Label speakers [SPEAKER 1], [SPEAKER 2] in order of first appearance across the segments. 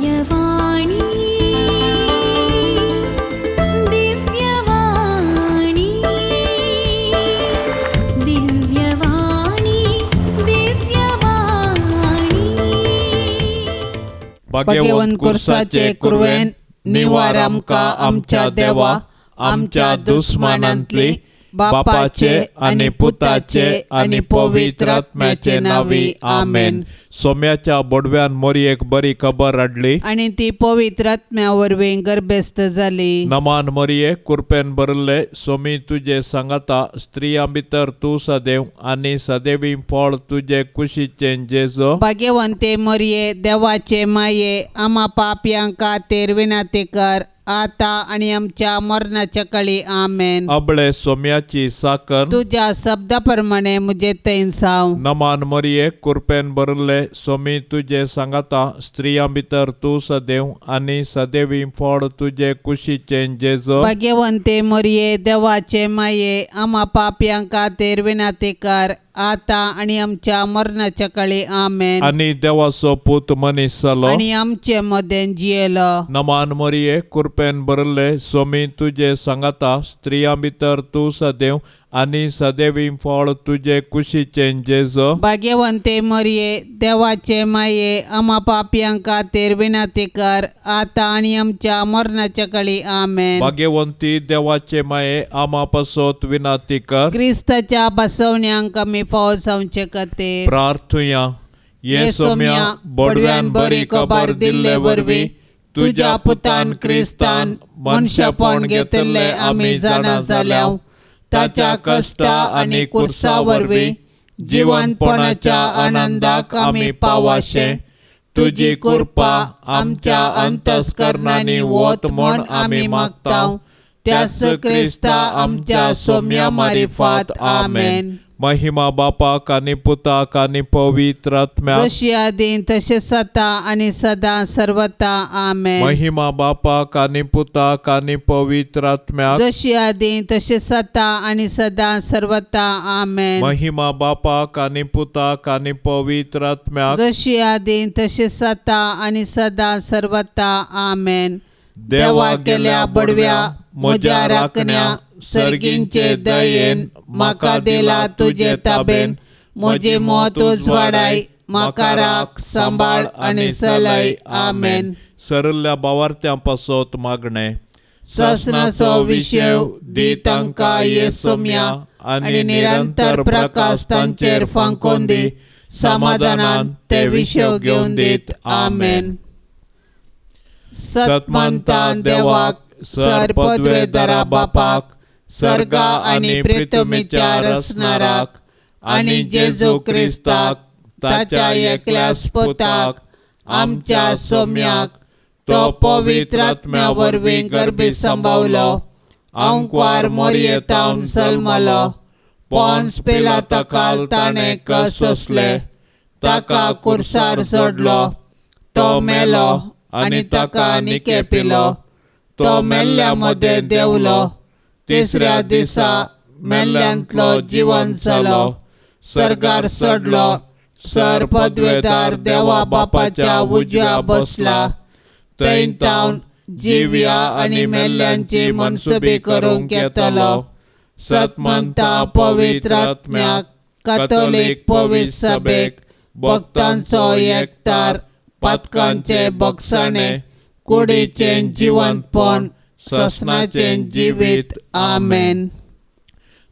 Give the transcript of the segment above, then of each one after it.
[SPEAKER 1] दिव्यवाणी दिव्यवाणी दिव्यवाणी दिव्यवाणी.
[SPEAKER 2] भाग्यवंत कुर्साचे कुरवेन निवार आमकां आमच्या देवा आमच्या दुस्मानांतली बापाचे आनी पुताचे आनी पवित्र आत्म्याचे नांवी आमेन.
[SPEAKER 3] सोम्याच्या बोडव्यान मोरयेक बरी खबर हाडली
[SPEAKER 2] आनी ती पवित्र आत्म्या वरवीं गर्भस्थ जाली.
[SPEAKER 3] नमान मोरये, कुरपेन भरिल्ले, सोमी तुजे सांगाता, स्त्रियां भितर तूं सदैव आनी सदैवी फळ तुजे कुशीचें जेजो.
[SPEAKER 2] भाग्यवंते मोरये, देवाचे माये, आमा पापयांक खातीर विनंती कर आता आनी आमच्या मरणाच्या कळी. आमेन.
[SPEAKER 3] अबळे सोम्याची साकर
[SPEAKER 2] तुज्या शब्दा प्रमाणे म्हजे थंय जावं.
[SPEAKER 3] नमान मोरये, कुरपेन भरिल्ले, सोमी तुजे सांगाता, स्त्रियां भितर तूं सदैव आनी सदैवी फळ तुजे कुशीचें जेजो.
[SPEAKER 2] भाग्यवंते मोरये, देवाचे माये, आमा पापयांक खातीर विनंती कर आता आनी आमच्या मरणाच्या कळी. आमेन.
[SPEAKER 3] आनी देवाचो पूत मनीस जालो
[SPEAKER 2] आनी आमचे मदें जियेलो.
[SPEAKER 3] नमान मोरये, कुरपेन भरिल्ले, सोमी तुजे सांगाता, स्त्रियां भितर तूं सदैव आनी सदैवी फळ तुजे कुशीचें जेजो.
[SPEAKER 2] भाग्यवंते मोरये, देवाचे माये, आमा पापयांक खातीर विनंती कर आता आनी आमच्या मरणाच्या कळी. आमेन.
[SPEAKER 3] भाग्यवंती देवाचे माये, आमा पासत विनंती कर.
[SPEAKER 2] क्रिस्ताच्या बसवण्यांक आमी फावो जावचे खातीर
[SPEAKER 3] प्रार्थुया. ये सोम्या, बोडव्यान बरी खबर दिल्ले वरवीं तुज्या पुतान क्रिस्तान मनशापण घेतिल्लें आमी जाणा जाल्या. ताच्या कश्टा आनी कुर्सा वरवीं जिवनपणाच्या आनंदाक आमी पावाशे. तुजी कृपा आमच्या अंतस्करणांनी वत म्हूण आमी मागता. त्यास क्रिस्ता आमच्या सोम्या मारिफात. आमेन. महिमा बापाक आनी पुताक आनी पवित्र आत्म्याक,
[SPEAKER 2] जशी आदीं तशें सता आनी सदां सर्वता. आमेन.
[SPEAKER 3] महिमा बापाक आनी पुताक आनी पवित्र आत्म्याक,
[SPEAKER 2] जशी आदीं तशें सता आनी सदां सर्वता. आमेन.
[SPEAKER 3] महिमा बापाक आनी पुताक आनी पवित्र आत्म्याक,
[SPEAKER 2] जशी आदीं तशें सता आनी सदां सर्वता. आमेन. देवा केल्या बडव्या म्हज्या राखण्या सर्गींचे दयेन म्हाका दिला तुजे ताबेन. म्हजी मत उजवाडाय, म्हाका राख सांबाळ आनी चलय. आमेन.
[SPEAKER 3] सरल्या बावार्थ्यां पासत मागणें.
[SPEAKER 2] ससनाचो विशय दी तांकां ये सोम्या आनी निरंतर प्रकाश तांचेर फांकोवन दी. समाधानान ते विशय घेवन दीत. आमेन. सतमंता देवाक, सर पदवेदारा बापाक, सर्गा आनी प्रितमीच्या रचणाराक आनी जेजू क्रिस्ताक ताच्या एकल्याच पुताक आमच्या सोम्याक, तो पवित्र आत्म्या वरवीं गर्भी संभावलो, अंकवार मोरयेतावन जल्मलो, पोन्स पिलाताकाल ताणें कस सोंसले, ताका कुर्सार सोडलो, तो मेलो आनी ताका निके पिलो, तो मेल्ल्या मदें देंवलो, तिसऱ्या दिसा मेल्ल्यांतलो जिवन जालो, सर्गार चडलो, सर पदवेदार देवा बापाच्या उजव्या बसला, थंय तावन जिव्या आनी मेल्ल्यांची मनसुबी करूंक येतलो. सतमंता पवित्र आत्म्याक, कातोलीक पवित्र सभेक, भक्तांचो एकतार, पातकांचे बक्षाणे, कुडीचें जिवनपण, ससनाचें जिवीत. आमेन.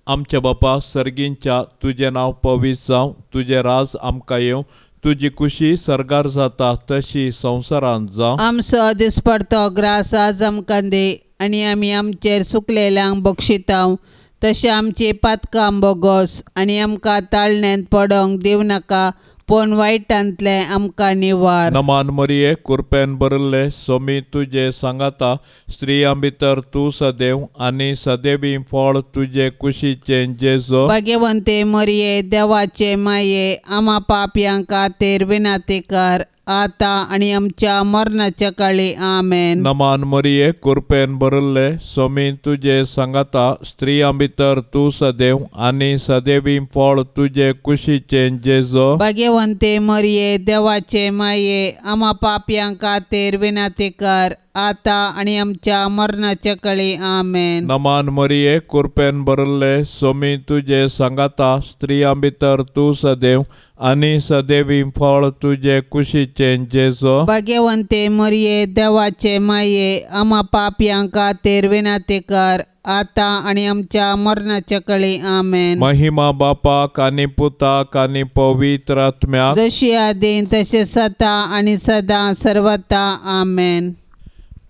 [SPEAKER 3] आमच्या बापा सर्गींच्या, तुजें नांव पवित्र जावं, तुजें राज आमकां येवं, तुजी कुशी सर्गार जाता तशी संवसारांत जावं.
[SPEAKER 2] आमचो दिसपडतो ग्रास आज आमकां दी आनी आमी आमचेर सुकलेल्यांक बक्षितांव तशें आमची पातकां बोगोस आनी आमकां ताळण्यांत पडोंक दिवं नाका, पूण वायटांतलें आमकां निवार.
[SPEAKER 3] नमान मरिये, कुरपेन भरिल्ले, सोमी तुजे सांगाता, स्त्रियां भितर तूं सदैव आनी सदैवी फळ तुजे कुशीचें जेजो.
[SPEAKER 2] भाग्यवंते मरिये, देवाचे माये, आमा पापयां खातीर विनंती कर आतां आनी आमच्या मरणाच्या काळी. आमेन.
[SPEAKER 3] नमान मरिये, कृपेन भरिल्ले, सोमी तुजे सांगाता, स्त्रियां भितर तूं सदैव आनी सदैवी फळ तुजे कुशीचें जेजो.
[SPEAKER 2] भाग्यवंते मरिये, देवाचे माये, आमा पापयां खातीर विनंती कर, आतां आनी आमच्या मरणाच्या काळी. आमेन.
[SPEAKER 3] नमान मरिये, कृपेन भरिल्ले, सोमी तुजे सांगाता, स्त्रियां भितर तूं सदैव आनी सदैवी फळ तुजे कुशीचें जेजो.
[SPEAKER 2] भाग्यवंते मरिये, देवाचे माये, आमा पापयां खातीर विनंती कर, आतां आनी आमच्या मरणाच्या काळी. आमेन.
[SPEAKER 3] महिमा बापाक आनी पुताक आनी पवित्र आत्म्याक,
[SPEAKER 2] जशी आदीं तशें सदां आनी सदां सर्वता. आमेन.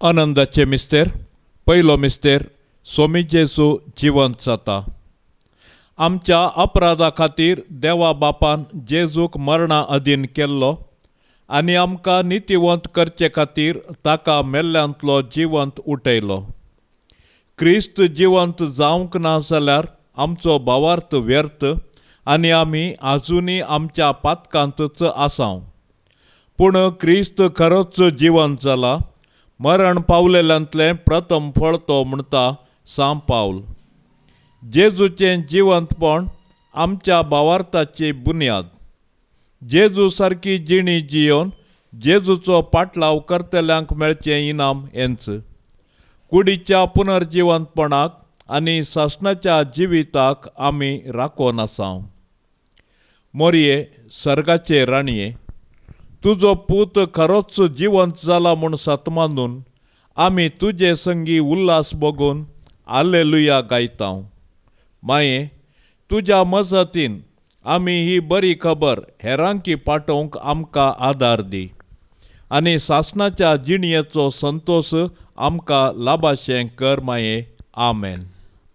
[SPEAKER 3] आनंदाचे मिस्तेर. पयलो मिस्तेर, सोमी जेजू जिवंत जाता. आमच्या अपराधा खातीर देवा बापान जेजूक मरणा अधीन केल्लो आनी आमकां नितीवंत करचे खातीर ताका मेल्ल्यांतलो जिवंत उठयलो. क्रिस्त जिवंत जावंक ना जाल्यार आमचो भावार्थ व्यर्थ आनी आमी आजुनूय आमच्या पातकांतच आसाव. पूण क्रिस्त खरोच जिवंत जाला, मरण पावलेल्यांतलें प्रथम फळ तो म्हणटा सांव पावल. जेजूचें जिवंतपण आमच्या भावार्थाची बुन्याद. जेजू सारकी जिणी जियोवन जेजूचो पाटलाव करतल्यांक मेळचें इनाम हेंच. कुडीच्या पुनर्जिवंतपणाक आनी सासणाच्या जिविताक आमी राखून आसाव. मोरये, सर्गाचे राणये, तुजो पूत खरोच जिवंत जाला म्हूण सत मानून आमी तुजे संगी उल्हास बगून आलेलुया गायता. माये, तुज्या मजतीन आमी ही बरी खबर हेरांकी पाठोवंक आमकां आदार दी आनी सासणाच्या जिणयेचो संतोश आमकां लाभाशें कर माये. आमेन.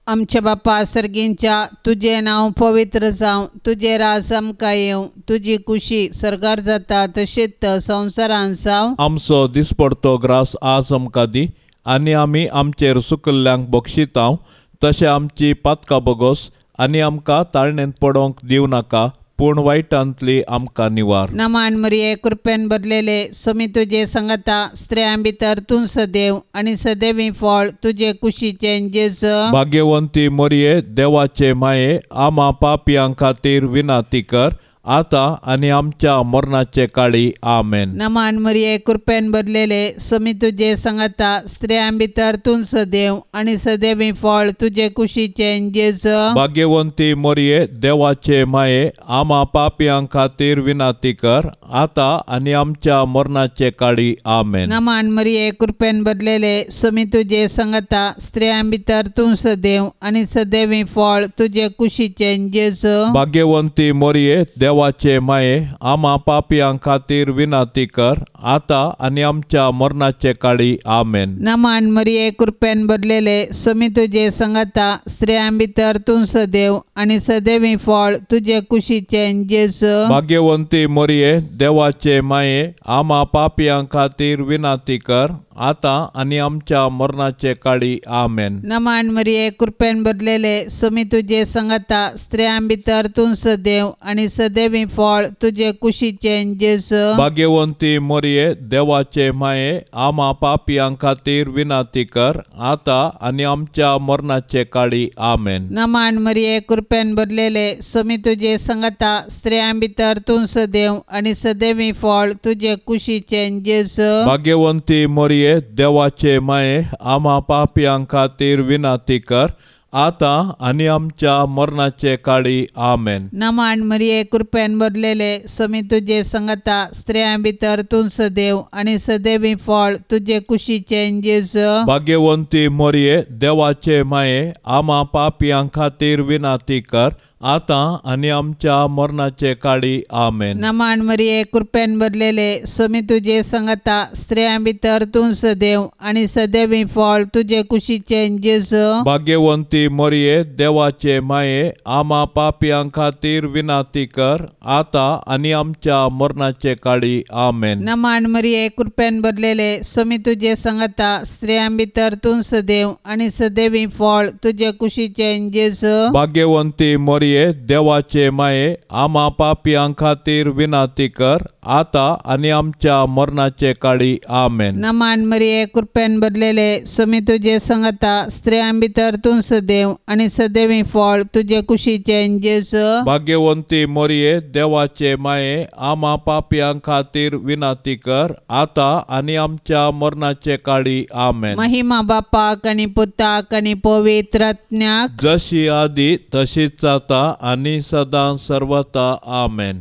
[SPEAKER 2] आमच्या बापा सर्गींच्या, तुजें नांव पवित्र जावं, तुजें राज आमकां येवं, तुजी कुशी सर्गार जाता तशीच संवसारांत जावं.
[SPEAKER 3] आमचो दिसपडतो ग्रास आज आमकां दी आनी आमी आमचेर सुकल्ल्यांक बक्षितांव तशें आमची पातकां बगोस आनी आमकां ताळणेंत पडोवंक दिवं नाका, पूण वायटांतली आमकां निवार.
[SPEAKER 2] नमान मरिये, कृपेन भरलेले, सोमी तुजे संगता, स्त्रियां भितर तूं सदैव आनी सदैवी फळ तुजे कुशीचें जेजू.
[SPEAKER 3] भाग्यवंती मरिये, देवाचे माये, आमा पापयां खातीर विनंती कर, आतां आनी आमच्या मरणाचे काळी. आमेन.
[SPEAKER 2] नमान मरिये, कृपेन भरलेले, सोमी तुजे संगता, स्त्रियां भितर तूं सदैव आनी सदैवी फळ तुजे कुशीचें जेजू.
[SPEAKER 3] भाग्यवंती मरिये, देवाचे माये, आमा पापयां खातीर विनंती कर, आतां आनी आमच्या मरणाचे काळी. आमेन.
[SPEAKER 2] नमान मरिये, कृपेन भरलेले, सोमी तुजे संगता, स्त्रियां भितर तूं सदैव आनी सदैवी फळ तुजे कुशीचें जेजू.
[SPEAKER 3] भाग्यवंती मरिये, देवाचे माये, आमा पापयां खातीर विनंती कर, आतां आनी आमच्या मरणाचे काळी. आमेन.
[SPEAKER 2] नमान मरिये, कृपेन भरलेले, सोमी तुजे संगता, स्त्रियां भितर तूं सदैव आनी सदैवी फळ तुजे कुशीचें जेजू.
[SPEAKER 3] भाग्यवंती मरिये, देवाचे माये, आमा पापयां खातीर विनंती कर, आतां आनी आमच्या मरणाचे काळी. आमेन.
[SPEAKER 2] नमान मरिये, कृपेन भरलेले, सोमी तुजे संगता, स्त्रियां भितर तूं सदैव आनी सदैवी फळ तुजे कुशीचें जेजू.
[SPEAKER 3] भाग्यवंती मरिये, देवाचे माये, आमा पापयां खातीर विनंती कर, आतां आनी आमच्या मरणाचे काळी. आमेन.
[SPEAKER 2] नमान मरिये, कृपेन भरलेले, सोमी तुजे संगता, स्त्रियां भितर तूं सदैव आनी सदैवी फळ तुजे कुशीचें जेजू.
[SPEAKER 3] भाग्यवंती मरिये, देवाचे माये, आमा पापयां खातीर विनंती कर, आतां आनी आमच्या मरणाचे काळी. आमेन.
[SPEAKER 2] नमान मरिये, कृपेन भरलेले, सोमी तुजे संगता, स्त्रियां भितर तूं सदैव आनी सदैवी फळ तुजे कुशीचें जेजू.
[SPEAKER 3] भाग्यवंती मरिये, देवाचे माये, आमा पापयां खातीर विनंती कर, आतां आनी आमच्या मरणाचे काळी. आमेन.
[SPEAKER 2] नमान मरिये, कृपेन भरलेले, सोमी तुजे संगता, स्त्रियां भितर तूं सदैव आनी सदैवी फळ तुजे कुशीचें जेजू.
[SPEAKER 3] भाग्यवंती मरिये, देवाचे माये, आमा पापयां खातीर विनंती कर, आतां आनी आमच्या मरणाचे काळी. आमेन.
[SPEAKER 2] नमान मरिये, कृपेन भरलेले, सोमी तुजे संगता, स्त्रियां भितर तूं सदैव आनी सदैवी फळ तुजे कुशीचें जेजू.
[SPEAKER 3] भाग्यवंती मरिये, मोरये देवाचे माये आमा पापयां खातीर विनाती कर आतां आनी आमच्या मरणाचे काळी. आमेन.
[SPEAKER 2] नमान मरिये कृपेन भरलेले स्वामी तुजे संगता स्त्रियां भितर तूं सदैव आनी सदैवी फळ तुजे कुशीचें जेजू.
[SPEAKER 3] भाग्यवंती मोरये देवाचे माये आमा पापयां खातीर विनाती कर आतां आनी आमच्या मरणाचे काळी. आमेन.
[SPEAKER 2] महिमा बापाक आनी पुताक आनी पवित्र आत्म्याक
[SPEAKER 3] जशी आदी तशीच जाता आनी सदां सर्वता. आमेन.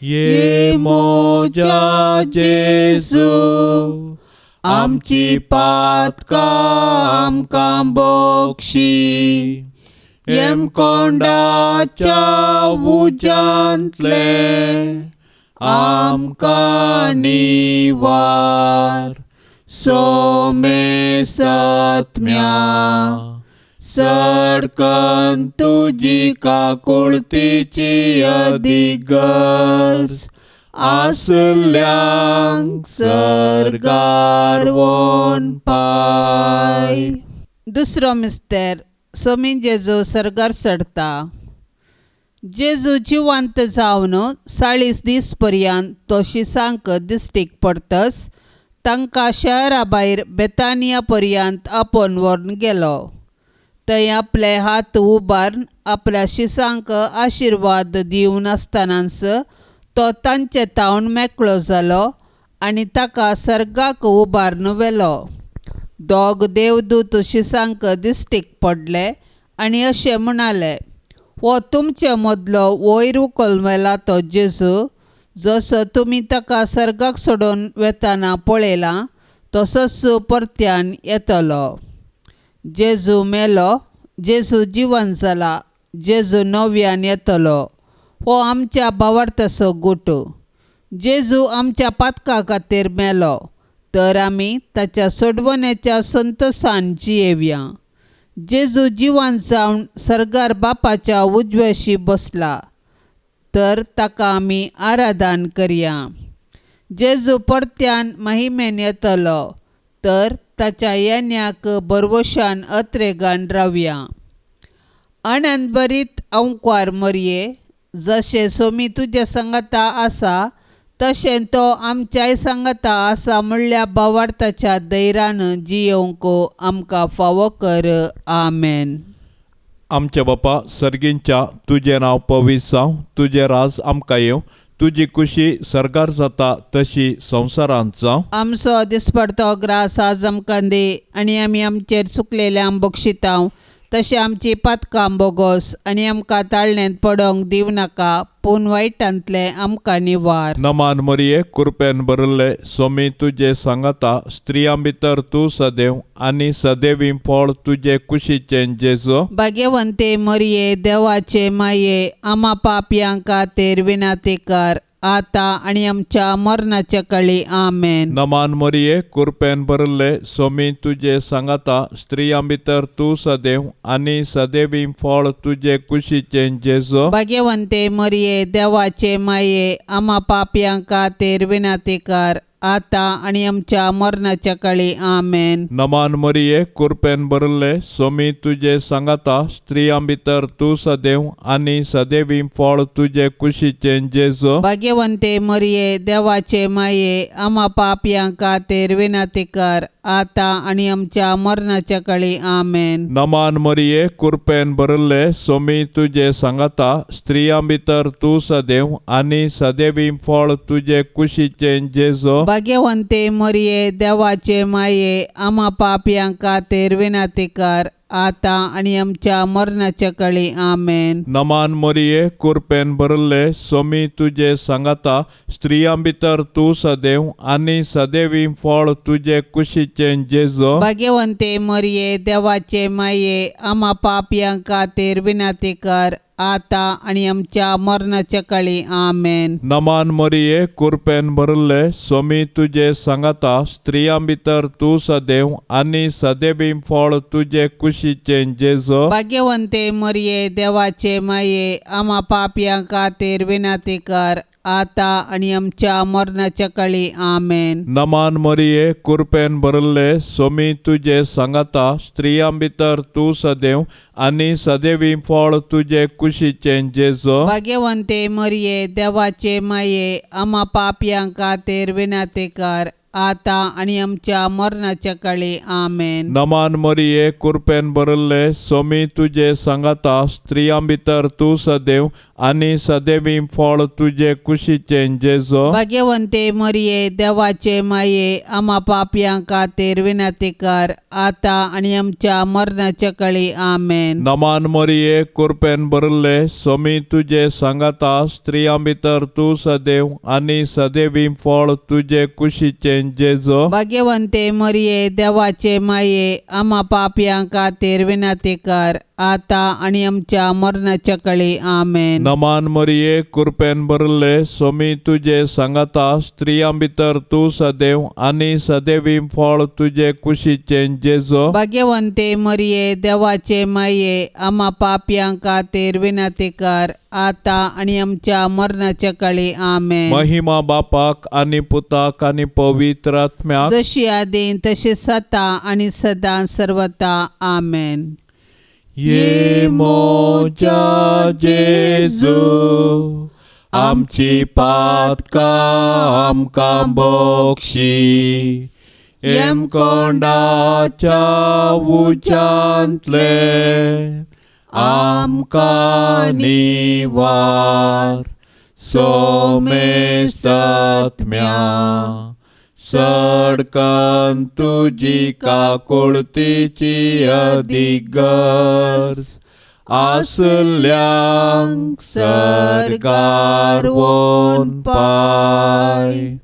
[SPEAKER 3] ये मोजा जेजू
[SPEAKER 2] आमची पातकां आमकां बक्षी येमकोंडाच्या उज्यांतले आमकां निवार सोमे सत्म्या सडकन तुजी काकुळतीची अधिगर्ज आसल्यांक सर्गार वोन पाय. दुसरो मिस्तेर सोमी जेजू सर्गार चडता. जेजू जिवंत जावन 40 दीस पर्यंत तो शिसांक दिश्टीक पडतस तांकां शहरा भायर बेतानिया पर्यंत आपोवन व्हरून गेलो. थंय आपले हात उबारून आपल्या शिसांक आशिर्वाद दिवन आसतनाच तो तांचे तावन मेकळो जालो आनी ताका सर्गाक उबारून व्हेलो. दोग देवदूत शिसांक दिश्टीक पडले आनी अशें म्हणाले, हो तुमचे मदलो वयर उखलून व्हेला तो जेजू जसो तुमी ताका सर्गाक सोडून वेताना पळयला तसोच परत्यान येतलो. जेजू मेलो, जेजू जिवन जाला, जेजू नव्यान येतलो. हो आमच्या भावार्थाचो गुट. जेजू आमच्या पातका खातीर मेलो तर आमी ताच्या सोडवण्याच्या संतोशान जियेवया. जेजू जिवन जावन सर्गार बापाच्या उजव्याशी बसला तर ताका आमी आराधन करया. जेजू परत्यान महिमेन येतलो तर ताच्या येण्याक भरवशान अत्रेगान रावया. आनंद भरीत अंकवार मरये जशें सोमी तुज्या सांगाता आसा तशें तो आमच्याय सांगाता आसा म्हणल्या भावार्थाच्या धैर्यान जियेवंक आमकां फावो कर. आमेन.
[SPEAKER 3] आमच्या बापा सर्गींच्या तुजें नांव पवित्र जावं, तुजें राज आमकां येवं, तुजी कुशी सर्गार जाता तशी संवसारांत जावं.
[SPEAKER 2] आमचो दिसपडतो ग्रास आज आमकां दी आनी आमी आमचेर चुकलेल्यांक बक्षितांव तशें आमची पातकां बोगोस आनी आमकां ताळण्यांत पडोंक दिवं नाका पूण वायटांतलें आमकां निवार.
[SPEAKER 3] नमान मरिये कृपेन भरिल्ले स्वामी तुजे सांगाता स्त्रियां भितर तूं सदैव आनी सदैवी फळ तुजे कुशीचें जेजू.
[SPEAKER 2] भाग्यवंते मरिये देवाचे माये आमा पापयां खातीर विनाती कर आतां आनी आमच्या मरणाच्या काळी. आमेन.
[SPEAKER 3] नमान मरिये कृपेन भरिल्ले स्वामी तुजे सांगाता स्त्रियां भितर तूं सदैव आनी सदैवी फळ तुजे कुशीचें जेजू.
[SPEAKER 2] भाग्यवंते मरिये देवाचे माये आमा पापयां खातीर विनाती कर आतां आनी आमच्या मरणाच्या काळी. आमेन.
[SPEAKER 3] नमान मरिये कृपेन भरिल्ले स्वामी तुजे सांगाता स्त्रियां भितर तूं सदैव आनी सदैवी फळ तुजे कुशीचें जेजू.
[SPEAKER 2] भाग्यवंते मरिये देवाचे माये आमा पापयां खातीर विनाती कर आतां आनी आमच्या मरणाच्या काळी. आमेन.
[SPEAKER 3] नमान मरिये कृपेन भरिल्ले स्वामी तुजे सांगाता स्त्रियां भितर तूं सदैव आनी सदैवी फळ तुजे कुशीचें जेजू.
[SPEAKER 2] भाग्यवंते मरिये देवाचे माये आमा पापयां खातीर विनाती कर आतां आनी आमच्या मरणाच्या काळी. आमेन.
[SPEAKER 3] नमान मरिये कृपेन भरिल्ले स्वामी तुजे सांगाता स्त्रियां भितर तूं सदैव आनी सदैवी फळ तुजे कुशीचें जेजू.
[SPEAKER 2] भाग्यवंते मरिये देवाचे माये आमा पापयां खातीर विनाती कर आतां आनी आमच्या मरणाच्या काळी. आमेन.
[SPEAKER 3] नमान मरिये कृपेन भरिल्ले स्वामी तुजे सांगाता स्त्रियां भितर तूं सदैव आनी सदैवी फळ तुजे कुशीचें जेजू.
[SPEAKER 2] भाग्यवंते मरिये देवाचे माये आमा पापयां खातीर विनाती कर आता आनी आमच्या मरणाच्या काळी. आमेन.
[SPEAKER 3] नमान मरिये, कुरपेन भरिल्ले, सोमी तुजे सांगाता, स्त्रियां भितर तूं सदैव आनी सदैवी फळ तुजे कुशीचें जेजू.
[SPEAKER 2] भाग्यवंते मरिये, देवाचे माये, आमा पापयां खातीर विनंती कर, आता आनी आमच्या मरणाच्या काळी. आमेन.
[SPEAKER 3] नमान मरिये, कुरपेन भरिल्ले, सोमी तुजे सांगाता, स्त्रियां भितर तूं सदैव आनी सदैवी फळ तुजे कुशीचें जेजू.
[SPEAKER 2] भाग्यवंते मरिये, देवाचे माये, आमा पापयां खातीर विनंती कर, आता आनी आमच्या मरणाच्या काळी. आमेन.
[SPEAKER 3] नमान मरिये, कुरपेन भरिल्ले, सोमी तुजे सांगाता, स्त्रियां भितर तूं सदैव आनी सदैवी फळ तुजे कुशीचें जेजू.
[SPEAKER 2] भाग्यवंते मरिये, देवाचे माये, आमा पापयां खातीर विनंती कर, आता आनी आमच्या मरणाच्या काळी. आमेन.
[SPEAKER 3] नमान मरिये, कुरपेन भरिल्ले, सोमी तुजे सांगाता, स्त्रियां भितर तूं सदैव आनी सदैवी फळ तुजे कुशीचें जेजू.
[SPEAKER 2] भाग्यवंते मरिये, देवाचे माये, आमा पापयां खातीर विनंती कर, आता आनी आमच्या मरणाच्या काळी. आमेन.
[SPEAKER 3] महिमा बापाक आनी पुताक आनी पवित्र आत्म्याक,
[SPEAKER 2] जशी आदीं तशी सता आनी सदां सर्वता. आमेन.
[SPEAKER 3] ये मोजा जेजू, आमची पातकां आमकां बक्षी, येमकोंडाच्या उज्यांतले आमकां निवार, सोमेसत्म्या सडकन तुजी काकुळतीची अदीक गरज आसल्यांक सर्गार वोन पाय.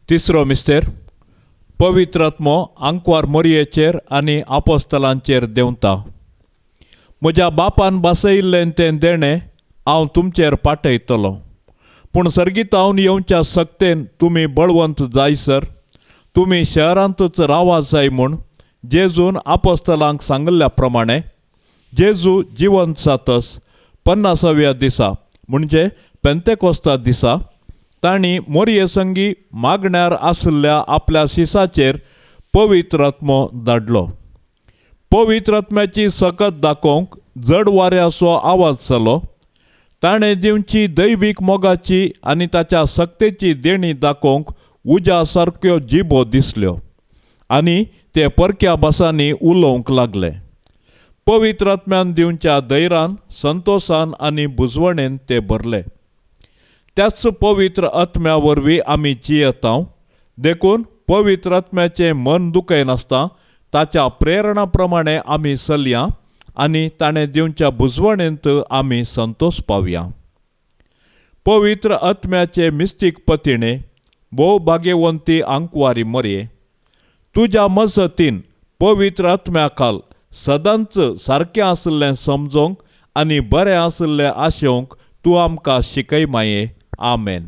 [SPEAKER 3] तिसरो मिस्तेर, पवित्र आत्मो आंकवार मोरयेचेर आनी आपोस्तलांचेर देंवता. म्हज्या बापान बसयिल्लें तें देणें हांव तुमचेर पाठयतलो, पूण सर्गीतावन येवच्या सक्तेन तुमी बळवंत जायसर तुमी शहरांतच रावा जाय म्हूण जेजून आपोस्तलांक सांगिल्ल्या प्रमाणे जेजू जिवंत जातस 50व्या दिसा म्हणजे पेंतेकोस्ता दिसा तांणी मोरये संगी मागण्यार आशिल्ल्या आपल्या शिसाचेर पवित्र आत्मो धाडलो. पवित्र आत्म्याची सकत दाखोवंक जड वाऱ्याचो आवाज जालो. ताणें दिवची दैवीक मोगाची आनी ताच्या सक्तेची देणी दाखोवंक उज्या सारक्यो जिबो दिसल्यो आनी ते परक्या भासांनी उलोवंक लागले. पवित्र आत्म्यान दिवच्या धैर्यान, संतोशान आनी बुजवणेन ते भरले. त्याच पवित्र आत्म्या वरवीं आमी जियेता, देखून पवित्र आत्म्याचें मन दुखयनासता ताच्या प्रेरणा प्रमाणे आमी चलया आनी ताणें दिवच्या बुजवणेंत आमी संतोष पावया. पवित्र आत्म्याचे मिस्तीक पतिणे भोव भाग्यवंती आंकवारी मरये, तुज्या मजतीन पवित्र आत्म्या खाल सदांच सारकें आशिल्लें समजोंक आनी बरें आशिल्लें आशेवंक तूं आमकां शिकय माये. आमेन.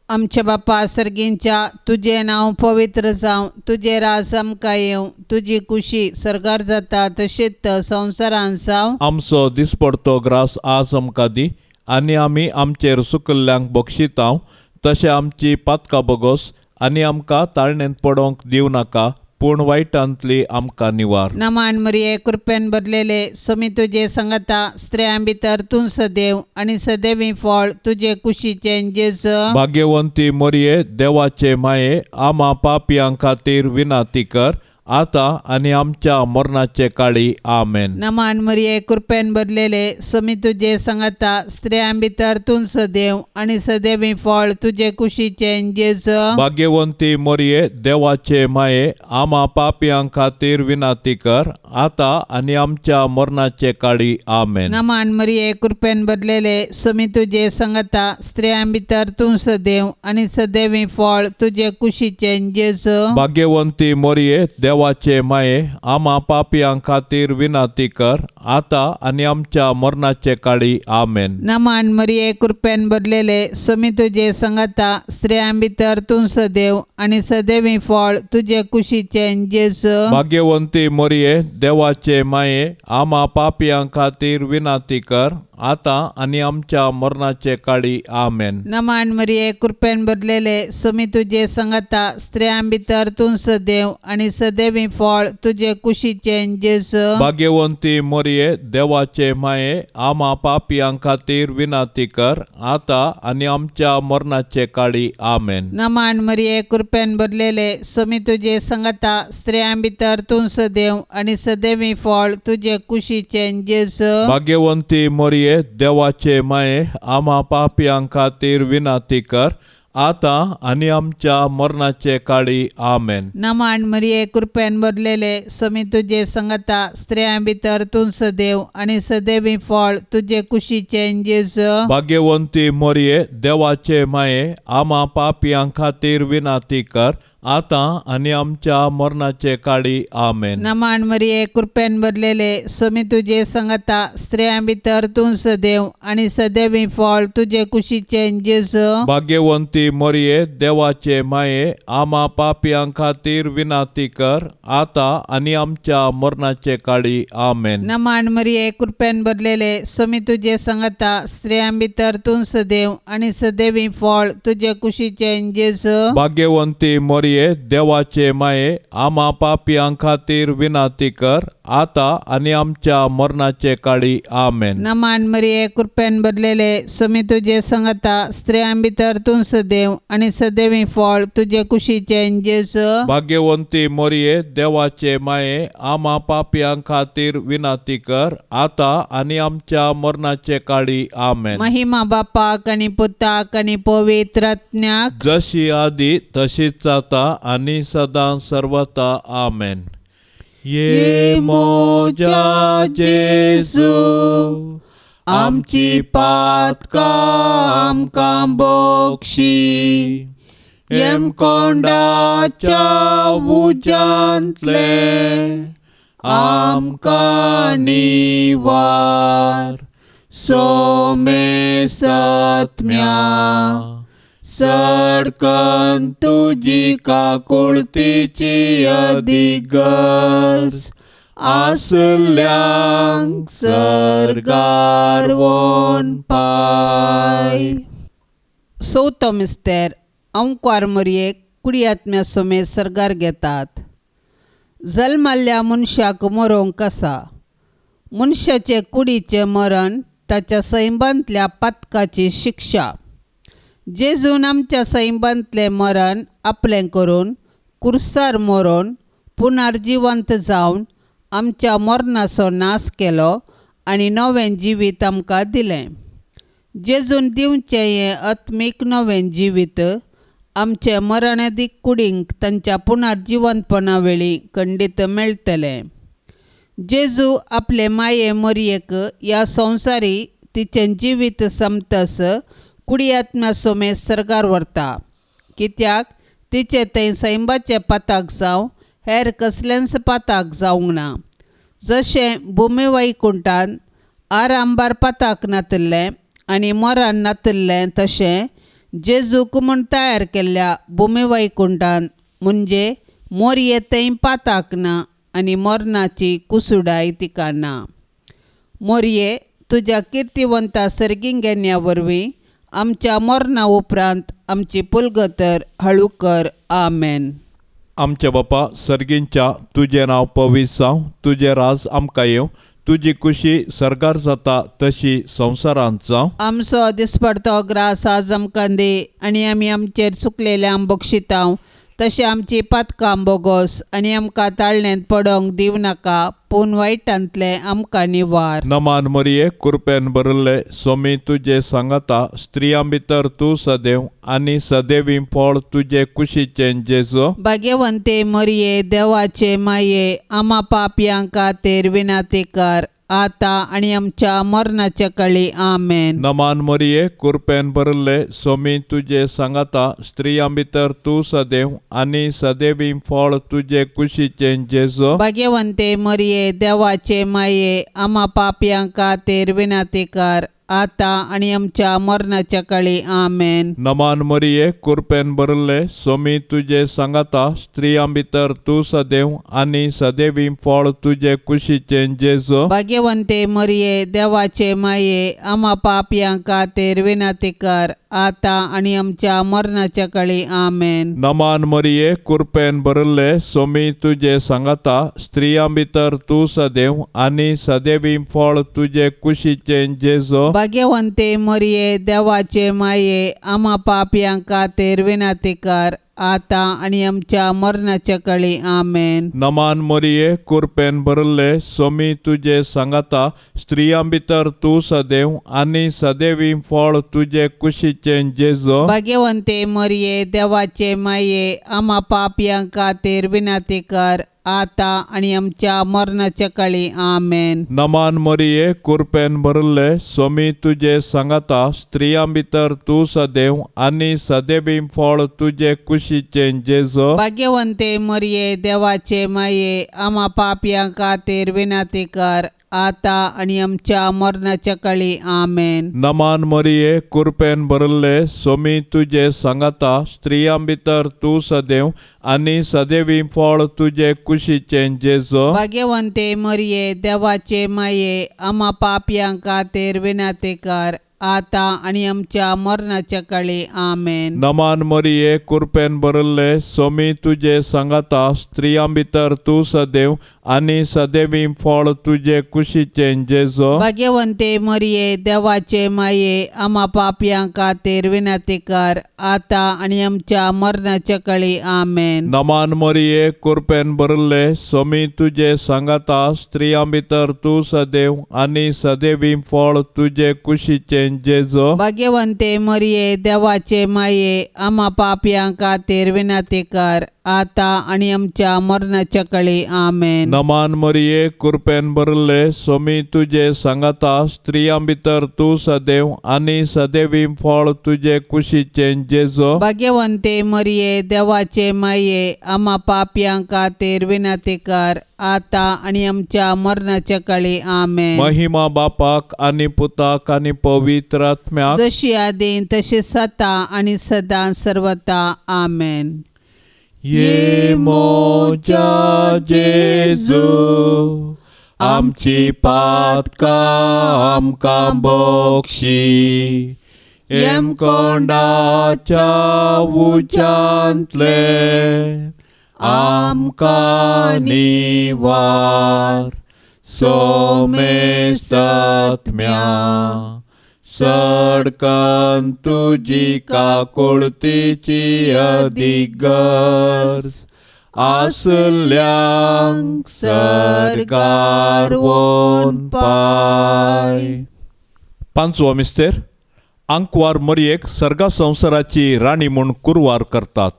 [SPEAKER 2] आमच्या बापा सर्गींच्या, तुजें नांव पवित्र जावं, तुजें राज आमकां येवं, तुजी कुशी सर्गार जाता तशीच संवसारांत जावं.
[SPEAKER 3] आमचो दिसपडतो ग्रास आज आमकां दी आनी आमी आमचेर सुकल्ल्यांक बक्षितांव तशें आमची पातकां बगोस आनी आमकां ताळणेंत पडोवंक दिवं नाका, पूण वायटांतली आमकां निवार.
[SPEAKER 2] नमान मरिये, कृपेन भरलेले, सोमी तुजे संगता, स्त्रियां भितर तूं सदैव आनी सदैवी फळ तुजे कुशीचें जेजू.
[SPEAKER 3] भाग्यवंती मरिये, देवाचे माये, आमा पापयां खातीर विनंती कर, आतां आनी आमच्या मरणाचे काळी. आमेन.
[SPEAKER 2] नमान मरिये, कृपेन भरलेले, सोमी तुजे संगता, स्त्रियां भितर तूं सदैव आनी सदैवी फळ तुजे कुशीचें जेजू.
[SPEAKER 3] भाग्यवंती मरिये, देवाचे माये, आमा पापयां खातीर विनंती कर, आतां आनी आमच्या मरणाचे काळी. आमेन.
[SPEAKER 2] नमान मरिये, कृपेन भरलेले, सोमी तुजे संगता, स्त्रियां भितर तूं सदैव आनी सदैवी फळ तुजे कुशीचें जेजू.
[SPEAKER 3] भाग्यवंती मरिये, देवाचे माये, आमा पापयां खातीर विनंती कर, आतां आनी आमच्या मरणाचे काळी. आमेन.
[SPEAKER 2] नमान मरिये, कृपेन भरलेले, सोमी तुजे संगता, स्त्रियां भितर तूं सदैव आनी सदैवी फळ तुजे कुशीचें जेजू.
[SPEAKER 3] भाग्यवंती मरिये, देवाचे माये, आमा पापयां खातीर विनंती कर, आतां आनी आमच्या मरणाचे काळी. आमेन.
[SPEAKER 2] नमान मरिये, कृपेन भरलेले, स्वामी तुजे संगता, स्त्रियां भितर तूं सदैव आनी सदैवी फळ तुजे कुशीचें जेजू.
[SPEAKER 3] भाग्यवंती मोरये, देवाचे माये, आमा पापयां खातीर विनंती कर, आतां आनी आमच्या मरणाचे काळी. आमेन.
[SPEAKER 2] नमान मरिये, कृपेन भरलेले, स्वामी तुजे संगता, स्त्रियां भितर तूं सदैव आनी सदैवी फळ तुजे कुशीचें जेजू.
[SPEAKER 3] भाग्यवंती मोरये, देवाचे माये, आमा पापयां खातीर विनंती कर, आतां आनी आमच्या मरणाचे काळी. आमेन.
[SPEAKER 2] नमान मरिये, कृपेन भरलेले, स्वामी तुजे संगता, स्त्रियां भितर तूं सदैव आनी सदैवी फळ तुजे कुशीचें जेजू.
[SPEAKER 3] भाग्यवंती मोरये, देवाचे माये, आमा पापयां खातीर विनंती कर, आतां आनी आमच्या मरणाचे काळी. आमेन.
[SPEAKER 2] नमान मरिये, कृपेन भरलेले, स्वामी तुजे संगता, स्त्रियां भितर तूं सदैव आनी सदैवी फळ तुजे कुशीचें जेजू.
[SPEAKER 3] भाग्यवंती मोरये, देवाचे माये, आमा पापयां खातीर विनंती कर, आतां आनी आमच्या मरणाचे काळी. आमेन.
[SPEAKER 2] नमान मरिये, कृपेन भरलेले, स्वामी तुजे संगता, स्त्रियां भितर तूं सदैव आनी सदैवी फळ तुजे कुशीचें जेजू.
[SPEAKER 3] भाग्यवंती मोरये, देवाचे माये, आमा पापयां खातीर विनंती कर, आतां आनी आमच्या मरणाचे काळी. आमेन.
[SPEAKER 2] नमान मरिये, कृपेन भरलेले, स्वामी तुजे संगता, स्त्रियां भितर तूं सदैव आनी सदैवी फळ तुजे कुशीचें जेजू.
[SPEAKER 3] भाग्यवंती मोरये, देवाचे माये, आमा पापयां खातीर विनंती कर, आतां आनी आमच्या मरणाचे काळी. आमेन.
[SPEAKER 2] महिमा बापाक आनी पुताक आनी पवित्र आत्म्याक,
[SPEAKER 3] जशी आदी तशीच जाता आनी सदां सर्वता. आमेन. ये मोजा जेजू,
[SPEAKER 2] आमची पातकां आमकां बक्षी, येमकोंडाच्या उज्यांतले आमकां निवार, सोमे सत्म्या सडकन तुजी काकुळतीची अधिगर्ज आसल्यांक सर्गार वोन पाय. चवथो मिस्तेर. अंकुर मोरयेक कुडियात्म्या सोमे सर्गार घेतात. जल्माल्ल्या मनशाक मरोंक आसा. मनशाचे कुडीचें मरण ताच्या सैमांतल्या पातकाची शिक्षा. जेजून आमच्या सैमांतलें मरण आपलें करून कुर्सार मरोन पुनर्जिवंत जावन आमच्या मरणाचो नाश केलो आनी नवें जिवीत आमकां दिलें. जेजून दिवचें हें आत्मीक नवें जिवीत आमचे मरणादीक कुडींक तांच्या पुनर्जिवंतपणा वेळी खंडीत मेळटलें. जेजू आपले माये मोरयेक ह्या संवसारी तिचें जिवीत समतस कुडियात्म्या सोमे सर्गार व्हरता, कित्याक तिचें थंय सैमाचें पाताक जावं हेर कसलेंच पाताक जावंक ना. जशें भुमिवैकुंठान आरांबार पाताक नातिल्लें आनी मरण नातिल्लें, तशें जेजूक म्हूण तयार केल्ल्या भुमिवैकुंठान म्हणजे मोरये थंय पाताक ना आनी मरणाची कुसुडाय तिका ना. मोरये, तुज्या किर्तिवंता सर्गीं घेण्या वरवीं आमच्या मरणा उपरांत आमची पुलगतर हळू कर. आमेन.
[SPEAKER 3] आमच्या बापा सर्गींच्या, तुजें नांव पवित्र जावं, तुजें राज आमकां येवं, तुजी कुशी सर्गार जाता तशी संवसारांत जावं.
[SPEAKER 2] आमचो दिसपडतो ग्रास आज आमकां दी आनी आमी आमचेर चुकलेल्यांक बक्षितांव, तशें आमची पातकां बोगोस आनी आमकां ताळण्यांत पडोंक दिवं नाका, पूण वायटांतलें आमकां निवार.
[SPEAKER 3] नमान मरिये, कृपेन भरिल्ले, स्वामी तुजे सांगाता, स्त्रियां भितर तूं सदैव आनी सदैवी फळ तुजे कुशीचें जेजू.
[SPEAKER 2] भाग्यवंते मरिये, देवाचे माये, आमा पापयां खातीर विनंती कर, आतां आनी आमच्या मरणाच्या काळी. आमेन.
[SPEAKER 3] नमान मरिये, कृपेन भरिल्ले, स्वामी तुजे सांगाता, स्त्रियां भितर तूं सदैव आनी सदैवी फळ तुजे कुशीचें जेजू.
[SPEAKER 2] भाग्यवंते मरिये, देवाचे माये, आमा पापयां खातीर विनंती कर, आतां आनी आमच्या मरणाच्या काळी. आमेन.
[SPEAKER 3] नमान मरिये, कुरपेन भरिल्ले, सोमी तुजे सांगाता, स्त्रियां भितर तूं सदैव आनी सदैवी फळ तुजे कुशीचें जेजू.
[SPEAKER 2] भाग्यवंते मरिये, देवाचे माये, आमा पापयां खातीर विनंती कर, आतां आनी आमच्या मरणाच्या काळी. आमेन.
[SPEAKER 3] नमान मरिये, कुरपेन भरिल्ले, सोमी तुजे सांगाता, स्त्रियां भितर तूं सदैव आनी सदैवी फळ तुजे कुशीचें जेजू.
[SPEAKER 2] भाग्यवंते मरिये, देवाचे माये, आमा पापयां खातीर विनंती कर, आतां आनी आमच्या मरणाच्या काळी. आमेन.
[SPEAKER 3] नमान मरिये, कुरपेन भरिल्ले, सोमी तुजे सांगाता, स्त्रियां भितर तूं सदैव आनी सदैवी फळ तुजे कुशीचें जेजू.
[SPEAKER 2] भाग्यवंते मरिये, देवाचे माये, आमा पापयां खातीर विनंती कर, आतां आनी आमच्या मरणाच्या काळी. आमेन.
[SPEAKER 3] नमान मरिये, कुरपेन भरिल्ले, सोमी तुजे सांगाता, स्त्रियां भितर तूं सदैव आनी सदैवी फळ तुजे कुशीचें जेजू.
[SPEAKER 2] भाग्यवंते मरिये, देवाचे माये, आमा पापयां खातीर विनंती कर, आतां आनी आमच्या मरणाच्या काळी. आमेन.
[SPEAKER 3] नमान मरिये, कुरपेन भरिल्ले, सोमी तुजे सांगाता, स्त्रियां भितर तूं सदैव आनी सदैवी फळ तुजे कुशीचें जेजू.
[SPEAKER 2] भाग्यवंते मरिये, देवाचे माये, आमा पापयां खातीर विनंती कर, आतां आनी आमच्या मरणाच्या काळी. आमेन.
[SPEAKER 3] नमान मरिये, कुरपेन भरिल्ले, सोमी तुजे सांगाता, स्त्रियां भितर तूं सदैव आनी सदैवी फळ तुजे कुशीचें जेजू.
[SPEAKER 2] भाग्यवंते मरिये, देवाचे माये, आमा पापयां खातीर विनंती कर, आतां आनी आमच्या मरणाच्या काळी. आमेन.
[SPEAKER 3] नमान मरिये, कुरपेन भरिल्ले, सोमी तुजे सांगाता, स्त्रियां भितर तूं सदैव आनी सदैवी फळ तुजे कुशीचें जेजू.
[SPEAKER 2] भाग्यवंते मरिये, देवाचे माये, आमा पापयां खातीर विनंती कर, आतां आनी आमच्या मरणाच्या काळी. आमेन.
[SPEAKER 3] नमान मरिये, कुरपेन भरिल्ले, सोमी तुजे सांगाता, स्त्रियां भितर तूं सदैव आनी सदैवी फळ तुजे कुशीचें जेजू.
[SPEAKER 2] भाग्यवंते मरिये, देवाचे माये, आमा पापयां खातीर विनंती कर, आतां आनी आमच्या मरणाच्या काळी. आमेन.
[SPEAKER 3] महिमा बापाक आनी पुताक आनी पवित्र आत्म्याक,
[SPEAKER 2] जशी आदीं तशी सता आनी सदां सर्वता. आमेन.
[SPEAKER 3] ये मोजा जेजू, आमची पातकां आमकां बक्षी, येमकोंडाच्या उज्यांतले आमकां निवार, सोमेसत्म्या सडकन तुजी काकुळतीची अदीक गरज आसल्यांक सर्गार वोन पाय. पांचवो मिस्तेर, आंकवार मरयेक सर्गा संवसाराची राणी म्हूण कुरवार करतात.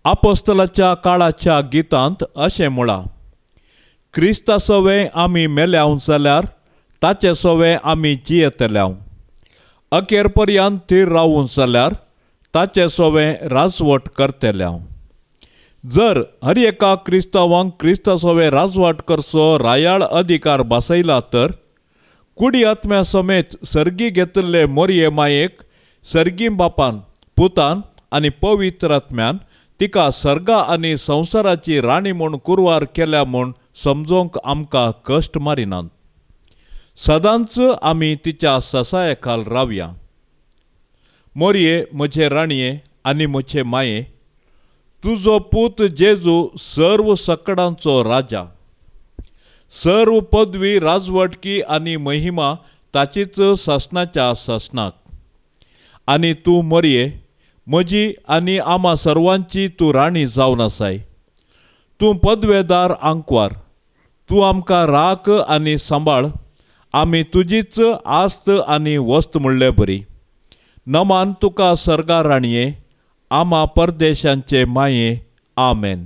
[SPEAKER 3] आपोस्तलाच्या काळाच्या गितांत अशें म्हळां, क्रिस्ता सवें आमी मेल्याव जाल्यार ताचे सवें आमी जियेतल्याव, अखेर पर्यंत थीर रावूं जाल्यार ताचे सवें राजवट करतल्याव. जर हर एका क्रिस्तांवांक क्रिस्ता सवें राजवाट करचो रायाळ अधिकार बसयला तर कुडी आत्म्या समेत सर्गी घेतिल्ले मोरये मायेक सर्गी बापान, पुतान आनी पवित्र आत्म्यान तिका सर्गा आनी संवसाराची राणी म्हूण कुरवार केल्या म्हूण समजोवंक आमकां कश्ट मारिनात. सदांच आमी तिच्या ससाये खाल रावया. मोरये म्हजे राणये आनी म्हजे माये, तुजो पूत जेजू सर्व सकडांचो राजा, सर्व पदवी राजवटकी आनी महिमा ताचीच सासणाच्या सासणाक. आनी तूं मोरये म्हजी आनी आमा सर्वांची तूं राणी जावन आसाय. तूं पदवेदार आंकवार, तूं आमकां राख आनी सांबाळ, आमी तुजीच आस्त आनी वस्त म्हणले बरी. नमान तुका सर्गा राणये, आमा परदेशांचे माये. आमेन.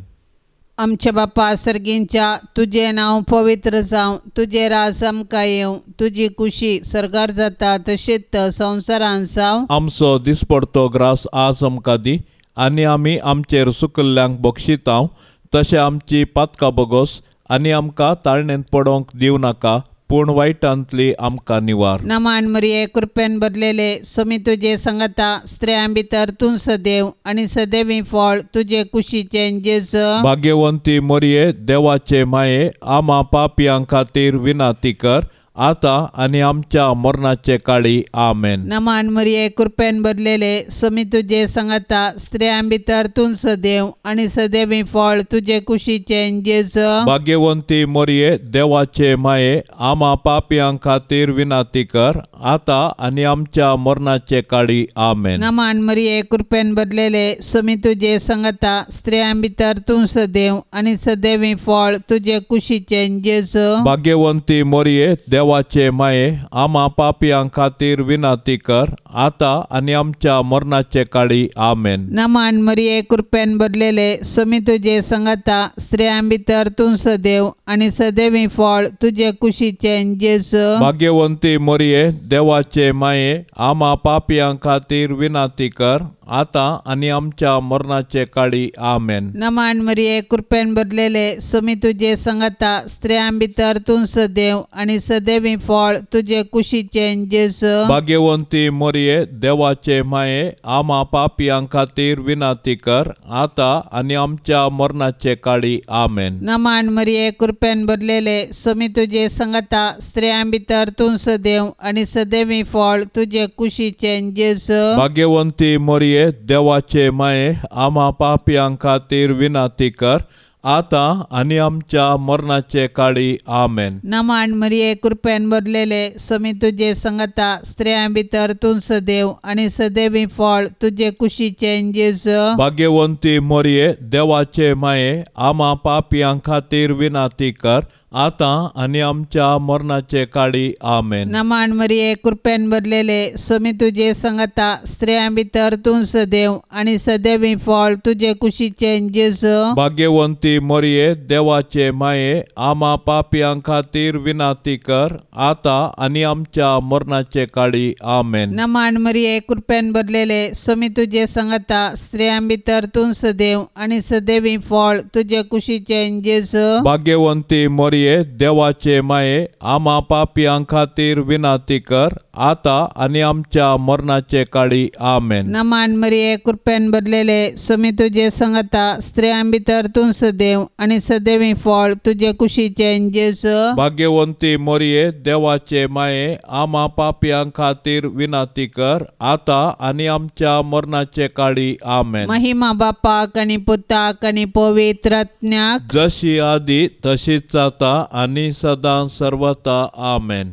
[SPEAKER 2] आमच्या बापा सर्गींच्या, तुजें नांव पवित्र जावं, तुजें राज आमकां येवं, तुजी कुशी सर्गार जाता तशीच संवसारांत जावं.
[SPEAKER 3] आमचो दिसपडतो ग्रास आज आमकां दी, आनी आमी आमचेर सुकल्ल्यांक बक्षितांव तशें आमची पातकां बगोस, आनी आमकां ताळणेंत पडोवंक दिवं नाका, पूण वायटांतली आमकां निवार.
[SPEAKER 2] नमान मरिये कृपेन भरलेले सोमी तुजे संगता स्त्रियां भितर तूं सदैव आनी सदैवी फळ तुजे कुशीचें जेजू.
[SPEAKER 3] भाग्यवंती मरिये देवाचे माये आमा पापयां खातीर विनंती कर आतां आनी आमच्या मरणाचे काळी. आमेन.
[SPEAKER 2] नमान मरिये कृपेन भरलेले सोमी तुजे संगता स्त्रियां भितर तूं सदैव आनी सदैवी फळ तुजे कुशीचें जेजू.
[SPEAKER 3] भाग्यवंती मरिये देवाचे माये आमा पापयां खातीर विनंती कर आतां आनी आमच्या मरणाचे काळी. आमेन.
[SPEAKER 2] नमान मरिये कृपेन भरलेले सोमी तुजे संगता स्त्रियां भितर तूं सदैव आनी सदैवी फळ तुजे कुशीचें जेजू.
[SPEAKER 3] भाग्यवंती मरिये देवाचे माये आमा पापयां खातीर विनंती कर आतां आनी आमच्या मरणाचे काळी. आमेन.
[SPEAKER 2] नमान मरिये कृपेन भरलेले सोमी तुजे संगता स्त्रियां भितर तूं सदैव आनी सदैवी फळ तुजे कुशीचें जेजू.
[SPEAKER 3] भाग्यवंती मरिये देवाचे माये आमा पापयां खातीर विनंती कर आतां आनी आमच्या मरणाचे काळी. आमेन.
[SPEAKER 2] नमान मरिये कृपेन भरलेले सोमी तुजे संगता स्त्रियां भितर तूं सदैव आनी सदैवी फळ तुजे कुशीचें जेजू.
[SPEAKER 3] भाग्यवंती मरिये देवाचे माये आमा पापयां खातीर विनंती कर आतां आनी आमच्या मरणाचे काळी. आमेन.
[SPEAKER 2] नमान मरिये कृपेन भरलेले सोमी तुजे संगता स्त्रियां भितर तूं सदैव आनी सदैवी फळ तुजे कुशीचें जेजू.
[SPEAKER 3] भाग्यवंती मरिये देवाचे माये आमा पापयां खातीर विनंती कर आतां आनी आमच्या मरणाचे काळी. आमेन.
[SPEAKER 2] नमान मरिये कृपेन भरलेले सोमी तुजे संगता स्त्रियां भितर तूं सदैव आनी सदैवी फळ तुजे कुशीचें जेजू.
[SPEAKER 3] भाग्यवंती मरिये देवाचे माये आमा पापयां खातीर विनंती कर आतां आनी आमच्या मरणाचे काळी. आमेन.
[SPEAKER 2] नमान मरिये कृपेन भरलेले सोमी तुजे संगता स्त्रियां भितर तूं सदैव आनी सदैवी फळ तुजे कुशीचें जेजू.
[SPEAKER 3] भाग्यवंती मरिये देवाचे माये आमा पापयां खातीर विनंती कर आतां आनी आमच्या मरणाचे काळी. आमेन.
[SPEAKER 2] नमान मरिये कृपेन भरलेले सोमी तुजे संगता स्त्रियां भितर तूं सदैव आनी सदैवी फळ तुजे कुशीचें जेजू.
[SPEAKER 3] भाग्यवंती मरिये देवाचे माये आमा पापयां खातीर विनंती कर आतां आनी आमच्या मरणाचे काळी. आमेन.
[SPEAKER 2] नमान मरिये कृपेन भरलेले सोमी तुजे संगता स्त्रियां भितर तूं सदैव आनी सदैवी फळ तुजे कुशीचें जेजू.
[SPEAKER 3] भाग्यवंती मरिये देवाचे माये आमा पापयां खातीर विनंती कर आतां आनी आमच्या मरणाचे काळी. आमेन.
[SPEAKER 2] महिमा बापाक आनी पुताक आनी पवित्र आत्म्याक,
[SPEAKER 3] जशी आदी तशीच आता आनी सदां सर्वता. आमेन.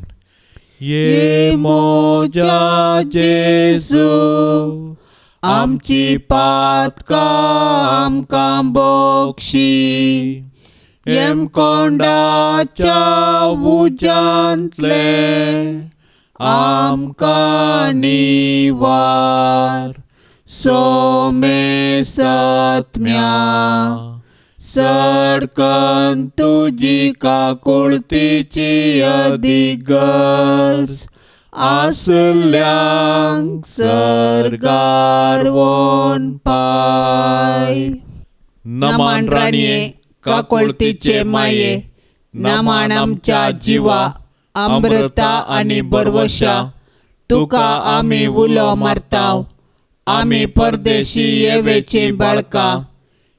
[SPEAKER 3] ये मोजा जेजू
[SPEAKER 2] आमची पातकां आमकां बक्षी, येमकोंडाच्या उज्यांतले आमकां निवार, सोमे सत्म्या सडकन तुजी काकुळतीची अधिगर्ज आसल्यांक सर्गार वोन पाय.
[SPEAKER 3] नमान राणये काकुळतीचे माये,
[SPEAKER 2] नमान आमच्या जिवा अमृता आनी बरवशा, तुका आमी उलो मारताव. आमी परदेशी येवेची बाळकां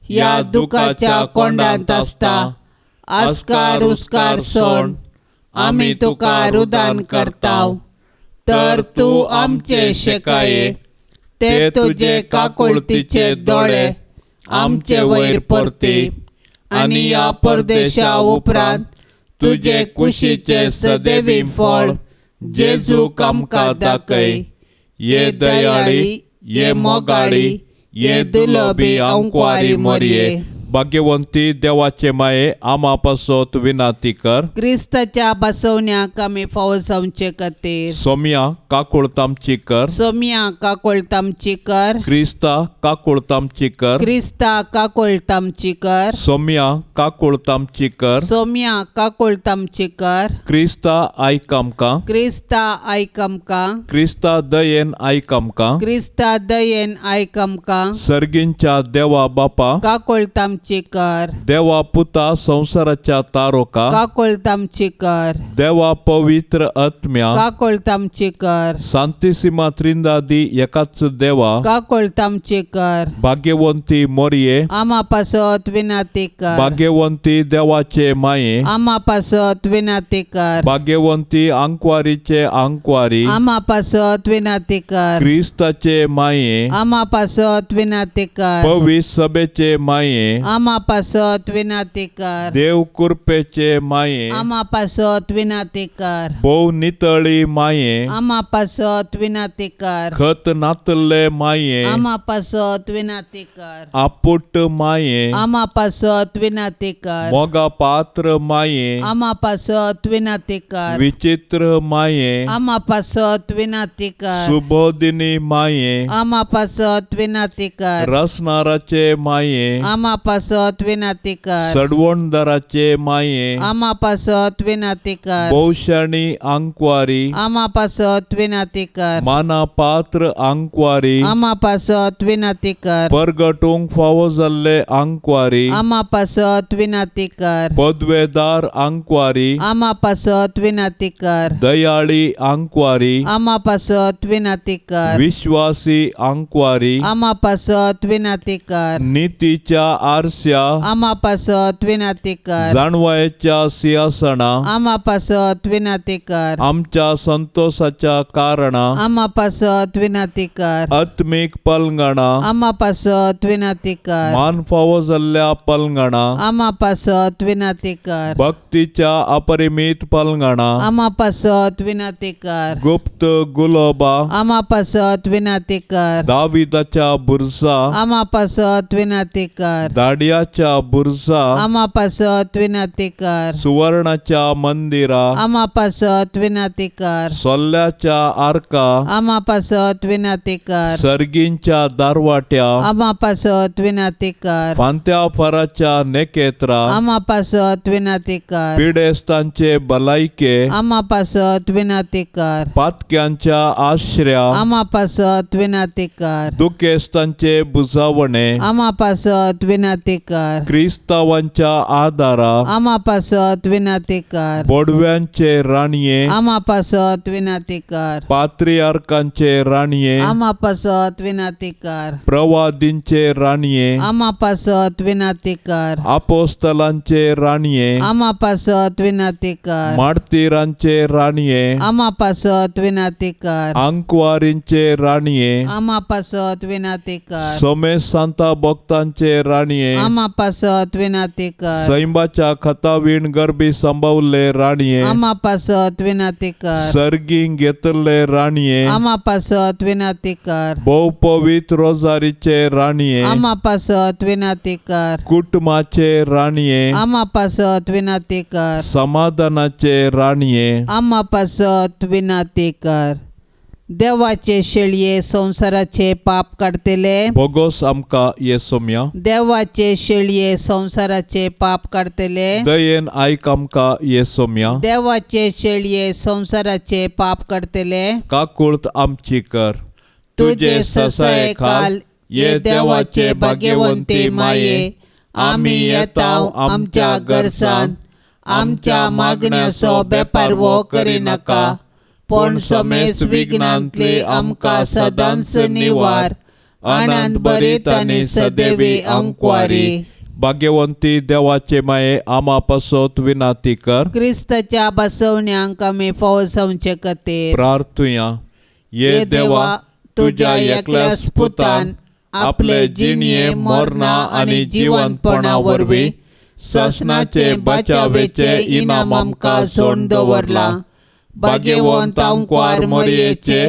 [SPEAKER 2] ह्या दुखाच्या कोंडांत आसता. आस्कार उस्कार सोड आमी तुका रुदान करताव, तर तूं आमचे शेकाये ते तुजे काकुळतीचे दोळे आमचे वयर परती आनी ह्या परदेशा उपरांत तुजे कुशीचे सदैवी फळ जेजूक आमकां दाखय.
[SPEAKER 3] ये दयाळी, ये मोगाळी,
[SPEAKER 2] ये दुलबी अंकवारी मोरये.
[SPEAKER 3] भाग्यवंती देवाचे माये आमा पासत विनंती कर.
[SPEAKER 2] क्रिस्ताच्या बसवण्याक आमी फावो जावचे खातीर.
[SPEAKER 3] सोम्या काकुळतामची कर.
[SPEAKER 2] सोम्या काकुळतामची कर.
[SPEAKER 3] क्रिस्ता काकुळतामची कर.
[SPEAKER 2] क्रिस्ता काकुळतामची कर.
[SPEAKER 3] सोम्या काकुळतामची कर.
[SPEAKER 2] सोम्या काकुळतामची कर.
[SPEAKER 3] क्रिस्ता आयक आमकां.
[SPEAKER 2] क्रिस्ता आयक आमकां.
[SPEAKER 3] क्रिस्ता दयेन आयक आमकां.
[SPEAKER 2] क्रिस्ता दयेन आयक आमकां.
[SPEAKER 3] सर्गींच्या देवा बापा
[SPEAKER 2] काकुळतामची आमची कर।
[SPEAKER 3] देवा पुता संवसाराच्या तारोका
[SPEAKER 2] काकुळट आमची कर।
[SPEAKER 3] देवा पवित्र आत्म्या
[SPEAKER 2] काकुळट आमची कर।
[SPEAKER 3] सांतिसिमा त्रिंदादी एकाच देवा
[SPEAKER 2] काकुळट आमची कर।
[SPEAKER 3] भाग्यवंती मोरये
[SPEAKER 2] आमा पासत विनाती कर।
[SPEAKER 3] भाग्यवंती देवाचे माये
[SPEAKER 2] आमा पासत विनाती कर।
[SPEAKER 3] भाग्यवंती आंकवारीचे आंकवारी
[SPEAKER 2] आमा पासत विनाती कर।
[SPEAKER 3] क्रिस्ताचे माये
[SPEAKER 2] आमा पासत विनाती कर।
[SPEAKER 3] पवित्र सभेचे माये
[SPEAKER 2] आमा पासत विनाती कर।
[SPEAKER 3] देव कृपेचे माये
[SPEAKER 2] आमा पासत विनाती कर।
[SPEAKER 3] भोव नितळी माये
[SPEAKER 2] आमा पासत विनाती कर।
[SPEAKER 3] खत नातल्ले माये
[SPEAKER 2] आमा पासत विनाती कर।
[SPEAKER 3] आपुट माये
[SPEAKER 2] आमा पासत विनाती कर।
[SPEAKER 3] मोगा पात्र माये
[SPEAKER 2] आमा पासत विनाती कर।
[SPEAKER 3] विचित्र माये
[SPEAKER 2] आमा पासत विनाती कर।
[SPEAKER 3] सुबोधिनी माये
[SPEAKER 2] आमा पासत विनाती कर।
[SPEAKER 3] रसनाराचे माये
[SPEAKER 2] आमा पासत विनाती कर।
[SPEAKER 3] सडवणदाराचे माये
[SPEAKER 2] आमा पासत विनाती कर।
[SPEAKER 3] भोवशाणी आंकवारी
[SPEAKER 2] आमा पासत विनाती कर।
[SPEAKER 3] माना पात्र आंकवारी
[SPEAKER 2] आमा पासत विनाती कर।
[SPEAKER 3] परगटूंक फावो जाल्ले आंकवारी
[SPEAKER 2] आमा पासत विनाती कर।
[SPEAKER 3] पदवेदार आंकवारी
[SPEAKER 2] आमा पासत विनाती कर।
[SPEAKER 3] दयाळी आंकवारी
[SPEAKER 2] आमा पासत विनाती कर।
[SPEAKER 3] विश्वासी आंकवारी
[SPEAKER 2] आमा पासत विनाती कर।
[SPEAKER 3] नितीच्या आरस्या
[SPEAKER 2] आमा पासत विनाती कर।
[SPEAKER 3] जाणवायेच्या सिंहासना
[SPEAKER 2] आमा पासत विनाती कर।
[SPEAKER 3] आमच्या संतोषाच्या कारणा
[SPEAKER 2] आमा पासत विनाती कर।
[SPEAKER 3] आत्मीक पलंगणा
[SPEAKER 2] आमा पासत विनाती कर।
[SPEAKER 3] मान फावो जाल्ल्या पलंगणा
[SPEAKER 2] आमा पासत विनाती कर।
[SPEAKER 3] भक्तीच्या अपरिमित पलंगणा
[SPEAKER 2] आमा पासत विनाती कर।
[SPEAKER 3] गुप्त गुलोबा
[SPEAKER 2] आमा पासत विनाती कर।
[SPEAKER 3] दाविदाच्या बुरजा
[SPEAKER 2] आमा पासत विनाती कर।
[SPEAKER 3] दाडियाच्या बुरजा
[SPEAKER 2] आमा पासत विनाती कर।
[SPEAKER 3] सुवर्णाच्या मंदिरा
[SPEAKER 2] आमा पासत विनाती कर।
[SPEAKER 3] सोल्ल्याच्या आर्का
[SPEAKER 2] आमा पासत विनाती कर।
[SPEAKER 3] सर्गींच्या दारवाट्या
[SPEAKER 2] आमा पासत विनाती कर।
[SPEAKER 3] फांत्या फराच्या नेकेत्रा
[SPEAKER 2] आमा पासत विनाती कर।
[SPEAKER 3] पिडेस्तांचे भलायके
[SPEAKER 2] आमा पासत विनाती कर।
[SPEAKER 3] पातक्यांच्या आश्र्या
[SPEAKER 2] आमा पासत विनाती कर।
[SPEAKER 3] दुखेस्तांचे बुजावणे
[SPEAKER 2] आमा पासत विनाती कर।
[SPEAKER 3] क्रिस्तावांच्या आदारा
[SPEAKER 2] आमा पासत विनाती कर।
[SPEAKER 3] बोडव्यांचे राणये
[SPEAKER 2] आमा पासत विनाती कर।
[SPEAKER 3] पात्रियार्कांचे राणये
[SPEAKER 2] आमा पासत विनाती कर।
[SPEAKER 3] प्रवादींचे राणये
[SPEAKER 2] आमा पासत विनाती कर।
[SPEAKER 3] आपोस्तलांचे राणये
[SPEAKER 2] आमा पासत विनाती कर।
[SPEAKER 3] मार्तीरांचे राणये
[SPEAKER 2] आमा पासत विनाती कर।
[SPEAKER 3] आंकवारींचे राणये
[SPEAKER 2] आमा पासत विनाती कर।
[SPEAKER 3] सोमेश सांता भक्तांचे राणये
[SPEAKER 2] आमा पासत विनाती कर।
[SPEAKER 3] सैंबाच्या खतावीण गर्भी संभवले राणये
[SPEAKER 2] आमा पासत विनाती कर।
[SPEAKER 3] सर्गींग घेतले राणये
[SPEAKER 2] आमा पासत विनाती कर।
[SPEAKER 3] भोव पवित्र रोजारीचे राणये
[SPEAKER 2] आमा पासत विनाती कर।
[SPEAKER 3] कुटुंबाचे राणये
[SPEAKER 2] आमा पासत विनाती कर।
[SPEAKER 3] समाधानाचे राणये
[SPEAKER 2] आमा पासत विनाती कर। देवाचे शेळये संवसाराचे पाप काडतले
[SPEAKER 3] भोगोस आमकां ये सोम्या।
[SPEAKER 2] देवाचे शेळये संवसाराचे पाप काडतले
[SPEAKER 3] दयेन आयक आमकां ये सोम्या।
[SPEAKER 2] देवाचे शेळये संवसाराचे पाप काडतले
[SPEAKER 3] काकुळत आमची कर।
[SPEAKER 2] तुजे ससाये काल ये देवाचे भाग्यवंती माये आमी येता आमच्या गरसान आमच्या मागण्याचो बेपारवो करिनाका पूण समेस विघ्नांतले आमकां सदांच निवार आनंद बरीत आनी सदैवी अंकवारी।
[SPEAKER 3] भाग्यवंती देवाचे माये आमा पासत विनाती कर।
[SPEAKER 2] क्रिस्ताच्या बसवण्यांक आमी फावो जावचे खातीर
[SPEAKER 3] प्रार्थुया। ये देवा तुज्या एकल्या पुतान आपले जिणये मरणा आनी जिवंतपणा वरवीं ससनाचे बचावेचे इनाम आमकां सोडून दवरलां। भाग्यवंत आंकवार मोरयेचे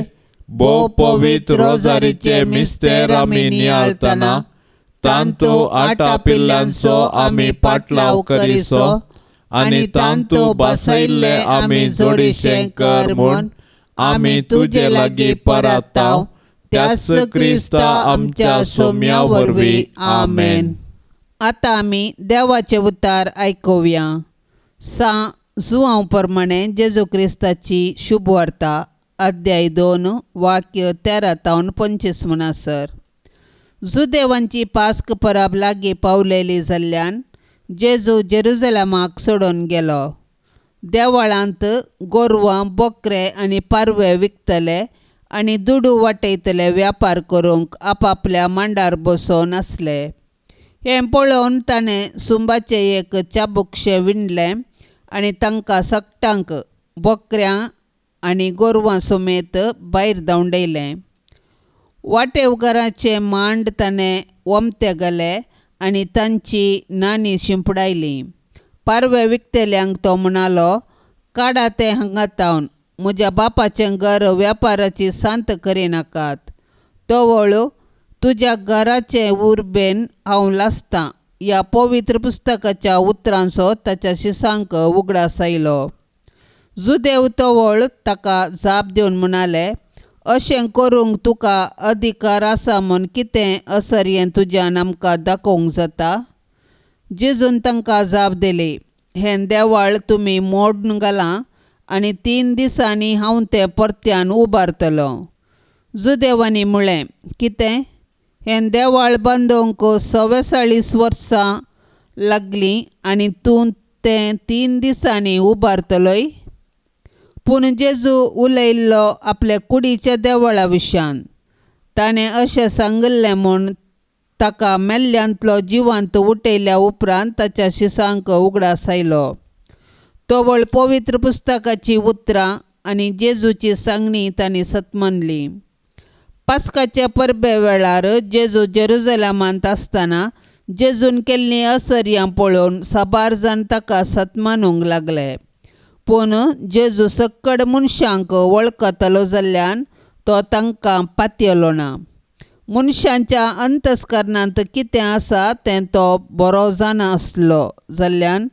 [SPEAKER 3] भोव पवित्र रोजारीचे मिस्तेर आमी नियाळतना तांतू आटापिल्ल्यांचो आमी पाटलाव करिसो आनी तांतू बसयल्ले आमी जोडीशें कर म्हूण आमी तुजे लागीं पराताव त्याच क्रिस्ता आमच्या सोम्या वरवीं आमेन।
[SPEAKER 2] आतां आमी देवाचें उतार आयकुया। सा जुआंव प्रमाणे जेजू क्रिस्ताची शुभवार्ता अध्याय 2 वाक्य 13 तावन 25 म्हणसर। जुदेवांची पास्क परब लागीं पावलेली जाल्ल्यान जेजू जेरुजलमाक सोडून गेलो. देवळांत गोरवां, बोकरे आनी पारवे विकतले आनी दुडू वाटयतले व्यापार करूंक आपापल्या मांडार बसोवन आसले. हें पळोवन ताणें सुंबाचें एक चाबुकशें विणलें आनी तांकां सगटांक बोकऱ्यां आनी गोरवां समेत भायर धांवडयलें. वाटेवकाराचे मांड ताणें ओमते घाले आनी तांची नाणी शिंपडायली. पारवे विकतल्यांक तो म्हणालो, काडा तें हांगा तावन, म्हज्या बापाचें घर व्यापाराची सांत करिनाकात. तवळ तुज्या घराचे उर्बेन हांव लासतां ह्या पवित्र पुस्तकाच्या उतरांचो ताच्या शिसांक उगडास आयलो. जुदेव तवळ ताका जाप दिवन म्हणाले, अशें करूंक तुका अधिकार आसा म्हूण कितें असरयें तुज्यान आमकां दाखोवंक जाता? जेजून तांकां जाप दिली, हें देवाळ तुमी मोडून घालां आनी 3 दिसांनी हांव तें परत्यान उबारतलो. जुदेवांनी म्हळें, कितें? हें देवाळ बांदूंक 44 वर्सां लागलीं आनी तूं तें 3 दिसांनी उबारतलोय? पूण जेजू उलयल्लो आपल्या कुडीच्या देवळा विशयान. ताणें अशें सांगिल्लें म्हूण ताका मेल्ल्यांतलो जिवांत उठयल्या उपरांत ताच्या शिसांक उगडास आयलो. तवळ पवित्र पुस्तकाची उतरां आनी जेजूची सांगणी तांणी सतमानली. पास्काच्या परबे वेळार जेजू जेरुजलमांत आसतना जेजून केल्लीं असर्यां पळोवन साबार जाण ताका सतमानूंक लागले. पूण जेजू सक्कड मनशांक वळखतलो जाल्ल्यान तो तांकां पातयलो ना. मनशांच्या अंतस्करणांत कितें आसा तें तो बरो जाणा आसलो जाल्ल्यान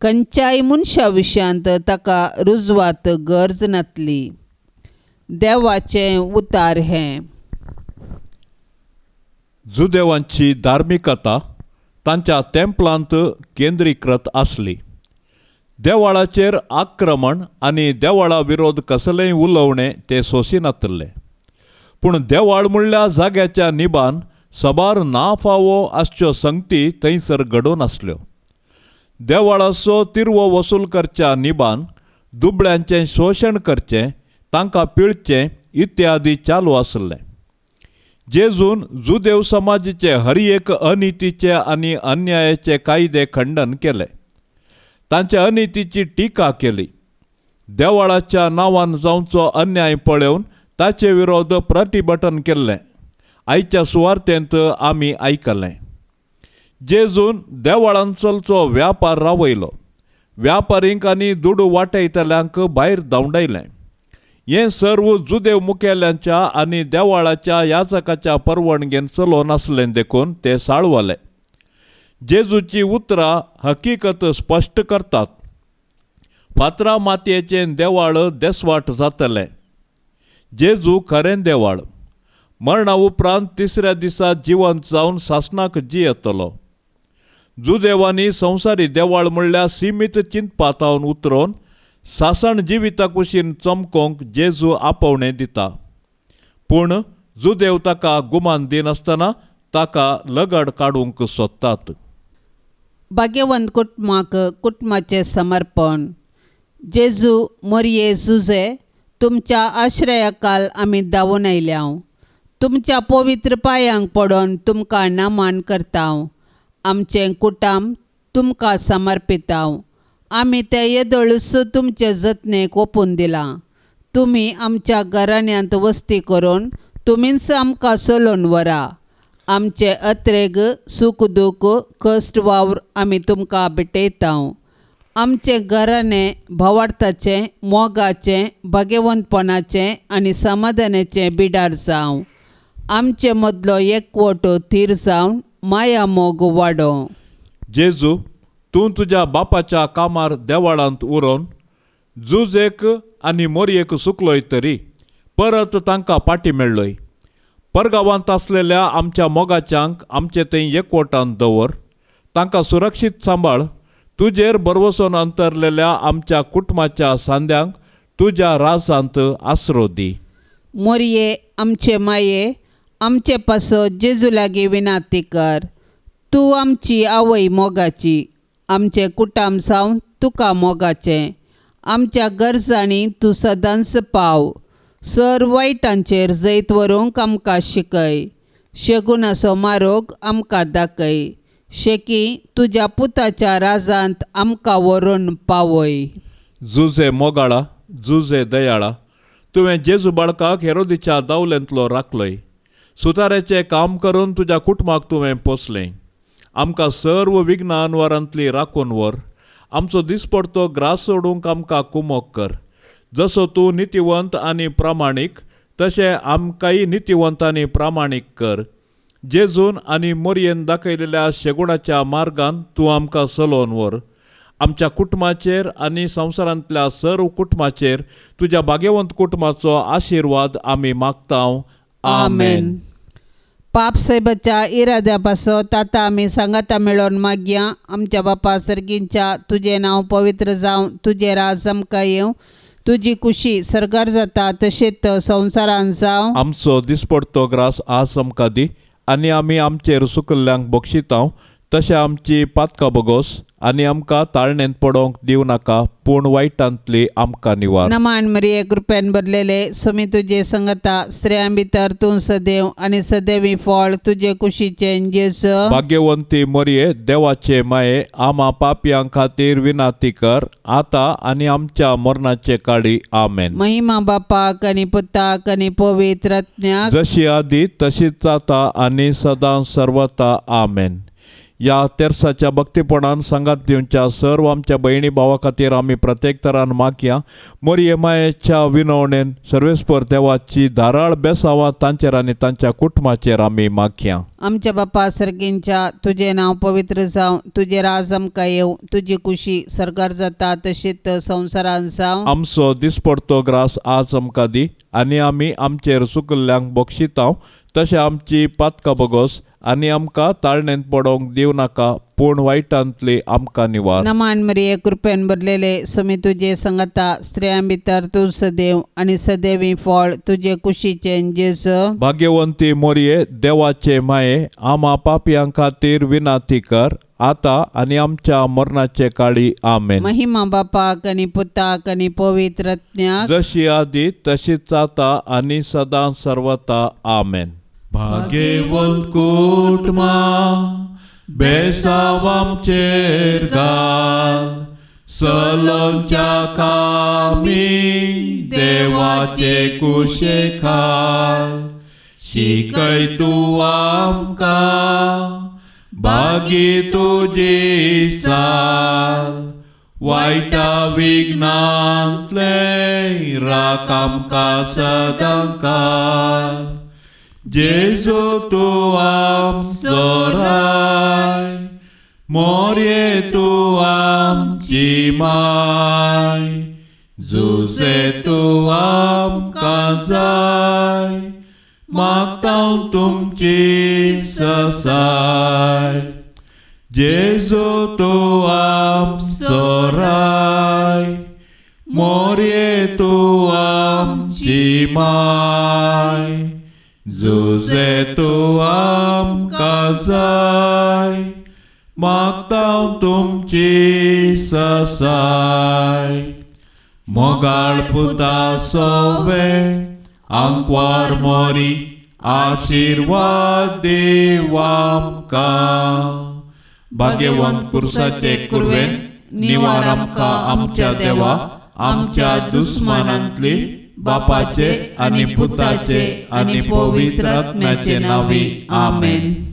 [SPEAKER 2] खंयच्याय मनशा विशयांत ताका रुजवात गरज नासली. देवाचें उतार हें.
[SPEAKER 3] जुदेवांची धार्मिकता तांच्या तेंपलांत केंद्रीकृत आसली. देवाळाचेर आक्रमण आनी देवाळा विरोध कसलेंय उलोवणें ते सोंसिनातल्ले. पूण देवाळ म्हणल्या जाग्याच्या निबान साबार ना फावो आसच्यो संगती थंयसर घडोवन आसल्यो. देवाळाचो तिरवो वसूल करच्या निबान दुबळ्यांचें शोशण करचें, तांकां पिळचें इत्यादी चालू आसलें. जेजून जुदेव समाजाचे हर एक अनितीचे आनी अन्यायाचे कायदे खंडन केले. तांच्या अनितीची टिका केली. देवाळाच्या नांवान जावचो अन्याय पळोवन ताचे विरोध प्रतिभटन केल्लें. आयच्या सुवार्तेंत आमी आयकलें. जेजून देवळान चलचो व्यापार रावयलो. व्यापारींक आनी दुडू वाटयतल्यांक भायर धांवडायलें. हें सर्व जुदेव मुखेल्यांच्या आनी देवाळाच्या याचकाच्या परवणगेन चलोवन आसलें देखून ते साळवले. जेजूची उतरां हकीकत स्पश्ट करतात. फातरा मातयेचें देवाळ देसवाट जातलें. जेजू खरें देवाळ. मरणा उपरांत तिसऱ्या दिसा जिवंत जावन सासणाक जियेतलो. जुदेवांनी संवसारी देवाळ म्हणल्यार सिमीत चिंतपातावन उतरोवन सासण जिविता कुशीन चमकोवंक जेजू आपोवणें दिता. पूण जुदेव ताका गुमान दिनासतना ताका लगड काडूंक सोदतात.
[SPEAKER 2] भाग्यवंत कुटुंबाक कुटुंबाचें समर्पण. जेजू मोरये जुजे, तुमच्या आश्रयाकाल आमी धांवून आयल्या. तुमच्या पवित्र पांयांक पडोन तुमकां नमन करता. आमचें कुटुंब तुमकां समर्पिता. आमी ते येदोळूच तुमचे जतनेक ओपून दिलां. तुमी आमच्या घराण्यांत वस्ती करून तुमीच आमकां चलोवन व्हरा. आमचे अत्रेग सूख दूख कश्ट वावर आमी तुमकां भेटयता. आमचें घराणें भावार्थाचें, मोगाचें, भाग्यवंतपणाचें आनी समाधानाचें बिडार जावं. आमचे मदलो एकवट थीर जावन माया मोग वाडोवं.
[SPEAKER 3] जेजू, तूं तुज्या बापाच्या कामार देवाळांत उरोवन जुजेक आनी मोरयेक सुकलोय तरी परत तांकां पाटी मेळ्ळोय. परगांवांत आसलेल्या आमच्या मोगाच्यांक आमचे थंय एकवटान दवर. तांकां सुरक्षीत सांबाळ. तुजेर भरवसोन अंतरलेल्या आमच्या कुटुंबाच्या सांद्यांक तुज्या राजांत आसरो दी.
[SPEAKER 2] मोरये आमचे माये, आमचे पासत जेजू लागीं विनाती कर. तूं आमची आवय मोगाची, आमचें कुटाम जावन तुका मोगाचें. आमच्या गरजांनी तूं सदांच पाव. सर वायटांचेर जैत व्हरूंक आमकां शिकय. शेगुणाचो मारोग आमकां दाखय. शेकी तुज्या पुताच्या राजांत आमकां व्हरून पावय.
[SPEAKER 3] जुजे मोगाळा, जुजे दयाळा, तुवें जेजू बाळकाक हेरोदीच्या दावलेंतलो राखलोय. सुताऱ्याचें काम करून तुज्या कुटुंबाक तुवें पोसलें. आमकां सर्व विघ्न अनवारांतली राखून व्हर. आमचो दिसपडतो ग्रास सोडूंक आमकां कुमोक कर. जसो तूं नितिवंत आनी प्रामाणीक तशें आमकांय नितिवंत आनी प्रामाणीक कर. जेजून आनी मोरयेन दाखयलेल्या शेगुणाच्या मार्गान तूं आमकां चलोवन व्हर. आमच्या कुटुंबाचेर आनी संवसारांतल्या सर्व कुटुंबाचेर तुज्या भाग्यवंत कुटुंबाचो आशिर्वाद आमी मागता.
[SPEAKER 2] आमेन. पाप साहेबाच्या इराद्या पासत आतां आमी सांगाता मेळोवन मागया. आमच्या बापा सर्गींच्या, तुजें नांव पवित्र जावं, तुजें राज आमकां येवं, तुजी कुशी सर्गार जाता तशेंच संवसारान जावं.
[SPEAKER 3] आमचो दिसपडतो ग्रास आज आमकां दी आनी आमी आमचेर सुकल्ल्यांक बक्षितांव तशें आमची पातकां बगोस आनी आमकां ताळणेंत पडोवंक दिवं नाका, पूण वायटांतली आमकां निवार.
[SPEAKER 2] नमान मरिये, कृपेन भरलेले, स्वामी तुजे संगता, स्त्रियां भितर तूं सदैव आनी सदैवी फळ तुजे कुशीचें जेजू.
[SPEAKER 3] भाग्यवंती मरिये, देवाचे माये, आमा पापयां खातीर विनाती कर, आतां आनी आमच्या मरणाचे काळी. आमेन.
[SPEAKER 2] महिमा बापाक आनी पुताक आनी पवित्र आत्म्याक,
[SPEAKER 3] जशी आदी तशीच आतां आनी सदां सर्वता. आमेन. ह्या तेर्साच्या भक्तीपणान सांगात दिवच्या सर्व आमच्या भयणी भावा खातीर आमी प्रत्येक तरान मागया. मोरये मायेच्या विनवणेन सर्वेस्पर देवाची धाराळ बेसावां तांचेर आनी तांच्या कुटुंबाचेर आमी मागया.
[SPEAKER 2] आमच्या बापा सर्गींच्या, तुजें नांव पवित्र जावं, तुजें राज आमकां येवं, तुजी कुशी सर्गार जाता तशीच संवसारान जावं.
[SPEAKER 3] आमचो दिसपडतो ग्रास आज आमकां दी आनी आमी आमचेर सुकल्ल्यांक बक्षितांव तशें आमची पातकां बगोस आनी आमकां ताळणेंत पडोवंक दिवं नाका, पूण वायटांतली आमकां निवार.
[SPEAKER 2] नमान मरिये, कृपेन भरलेले, स्वामी तुजे संगता, स्त्रियां भितर तूं सदैव आनी सदैवी फळ तुजे कुशीचें जेजू.
[SPEAKER 3] भाग्यवंती मोरये, देवाचे माये, आमा पापयां खातीर विनाती कर, आतां आनी आमच्या मरणाचे काळी. आमेन.
[SPEAKER 2] महिमा बापाक आनी पुताक आनी पवित्र आत्म्याक,
[SPEAKER 3] जशी आदी तशीच आतां आनी सदां सर्वता. आमेन. भाग्यवंत कुटुंबा बेसाव आमचेर घाल, सलोंच्या कामी देवाचे कुशे खाल, शिकय तूं आमकां भागी तुजी साल, वायटा विघ्नांतले राख आमकां सदां काल. जेजू तूं आमचो राय, मोरये तूं आमची माय, जुजे तूं आमकां जाय, मागता तुमची ससाय. जेजू तूं आमचो राय, मोरये तूं आमची माय, जुजे तूं आमकां जाय, मागता तुमची ससाय. मोगाळ पुता सोवे आंकवार मोरी, आशिर्वाद देव आमकां. भाग्यवंत कुर्साचे कुर्वेन निवार आमकां आमच्या देवा, आमच्या दुस्मानांतली, बापाचे आनी पुताचे आनी पवित्र आत्म्याचे नांवी. आमेन.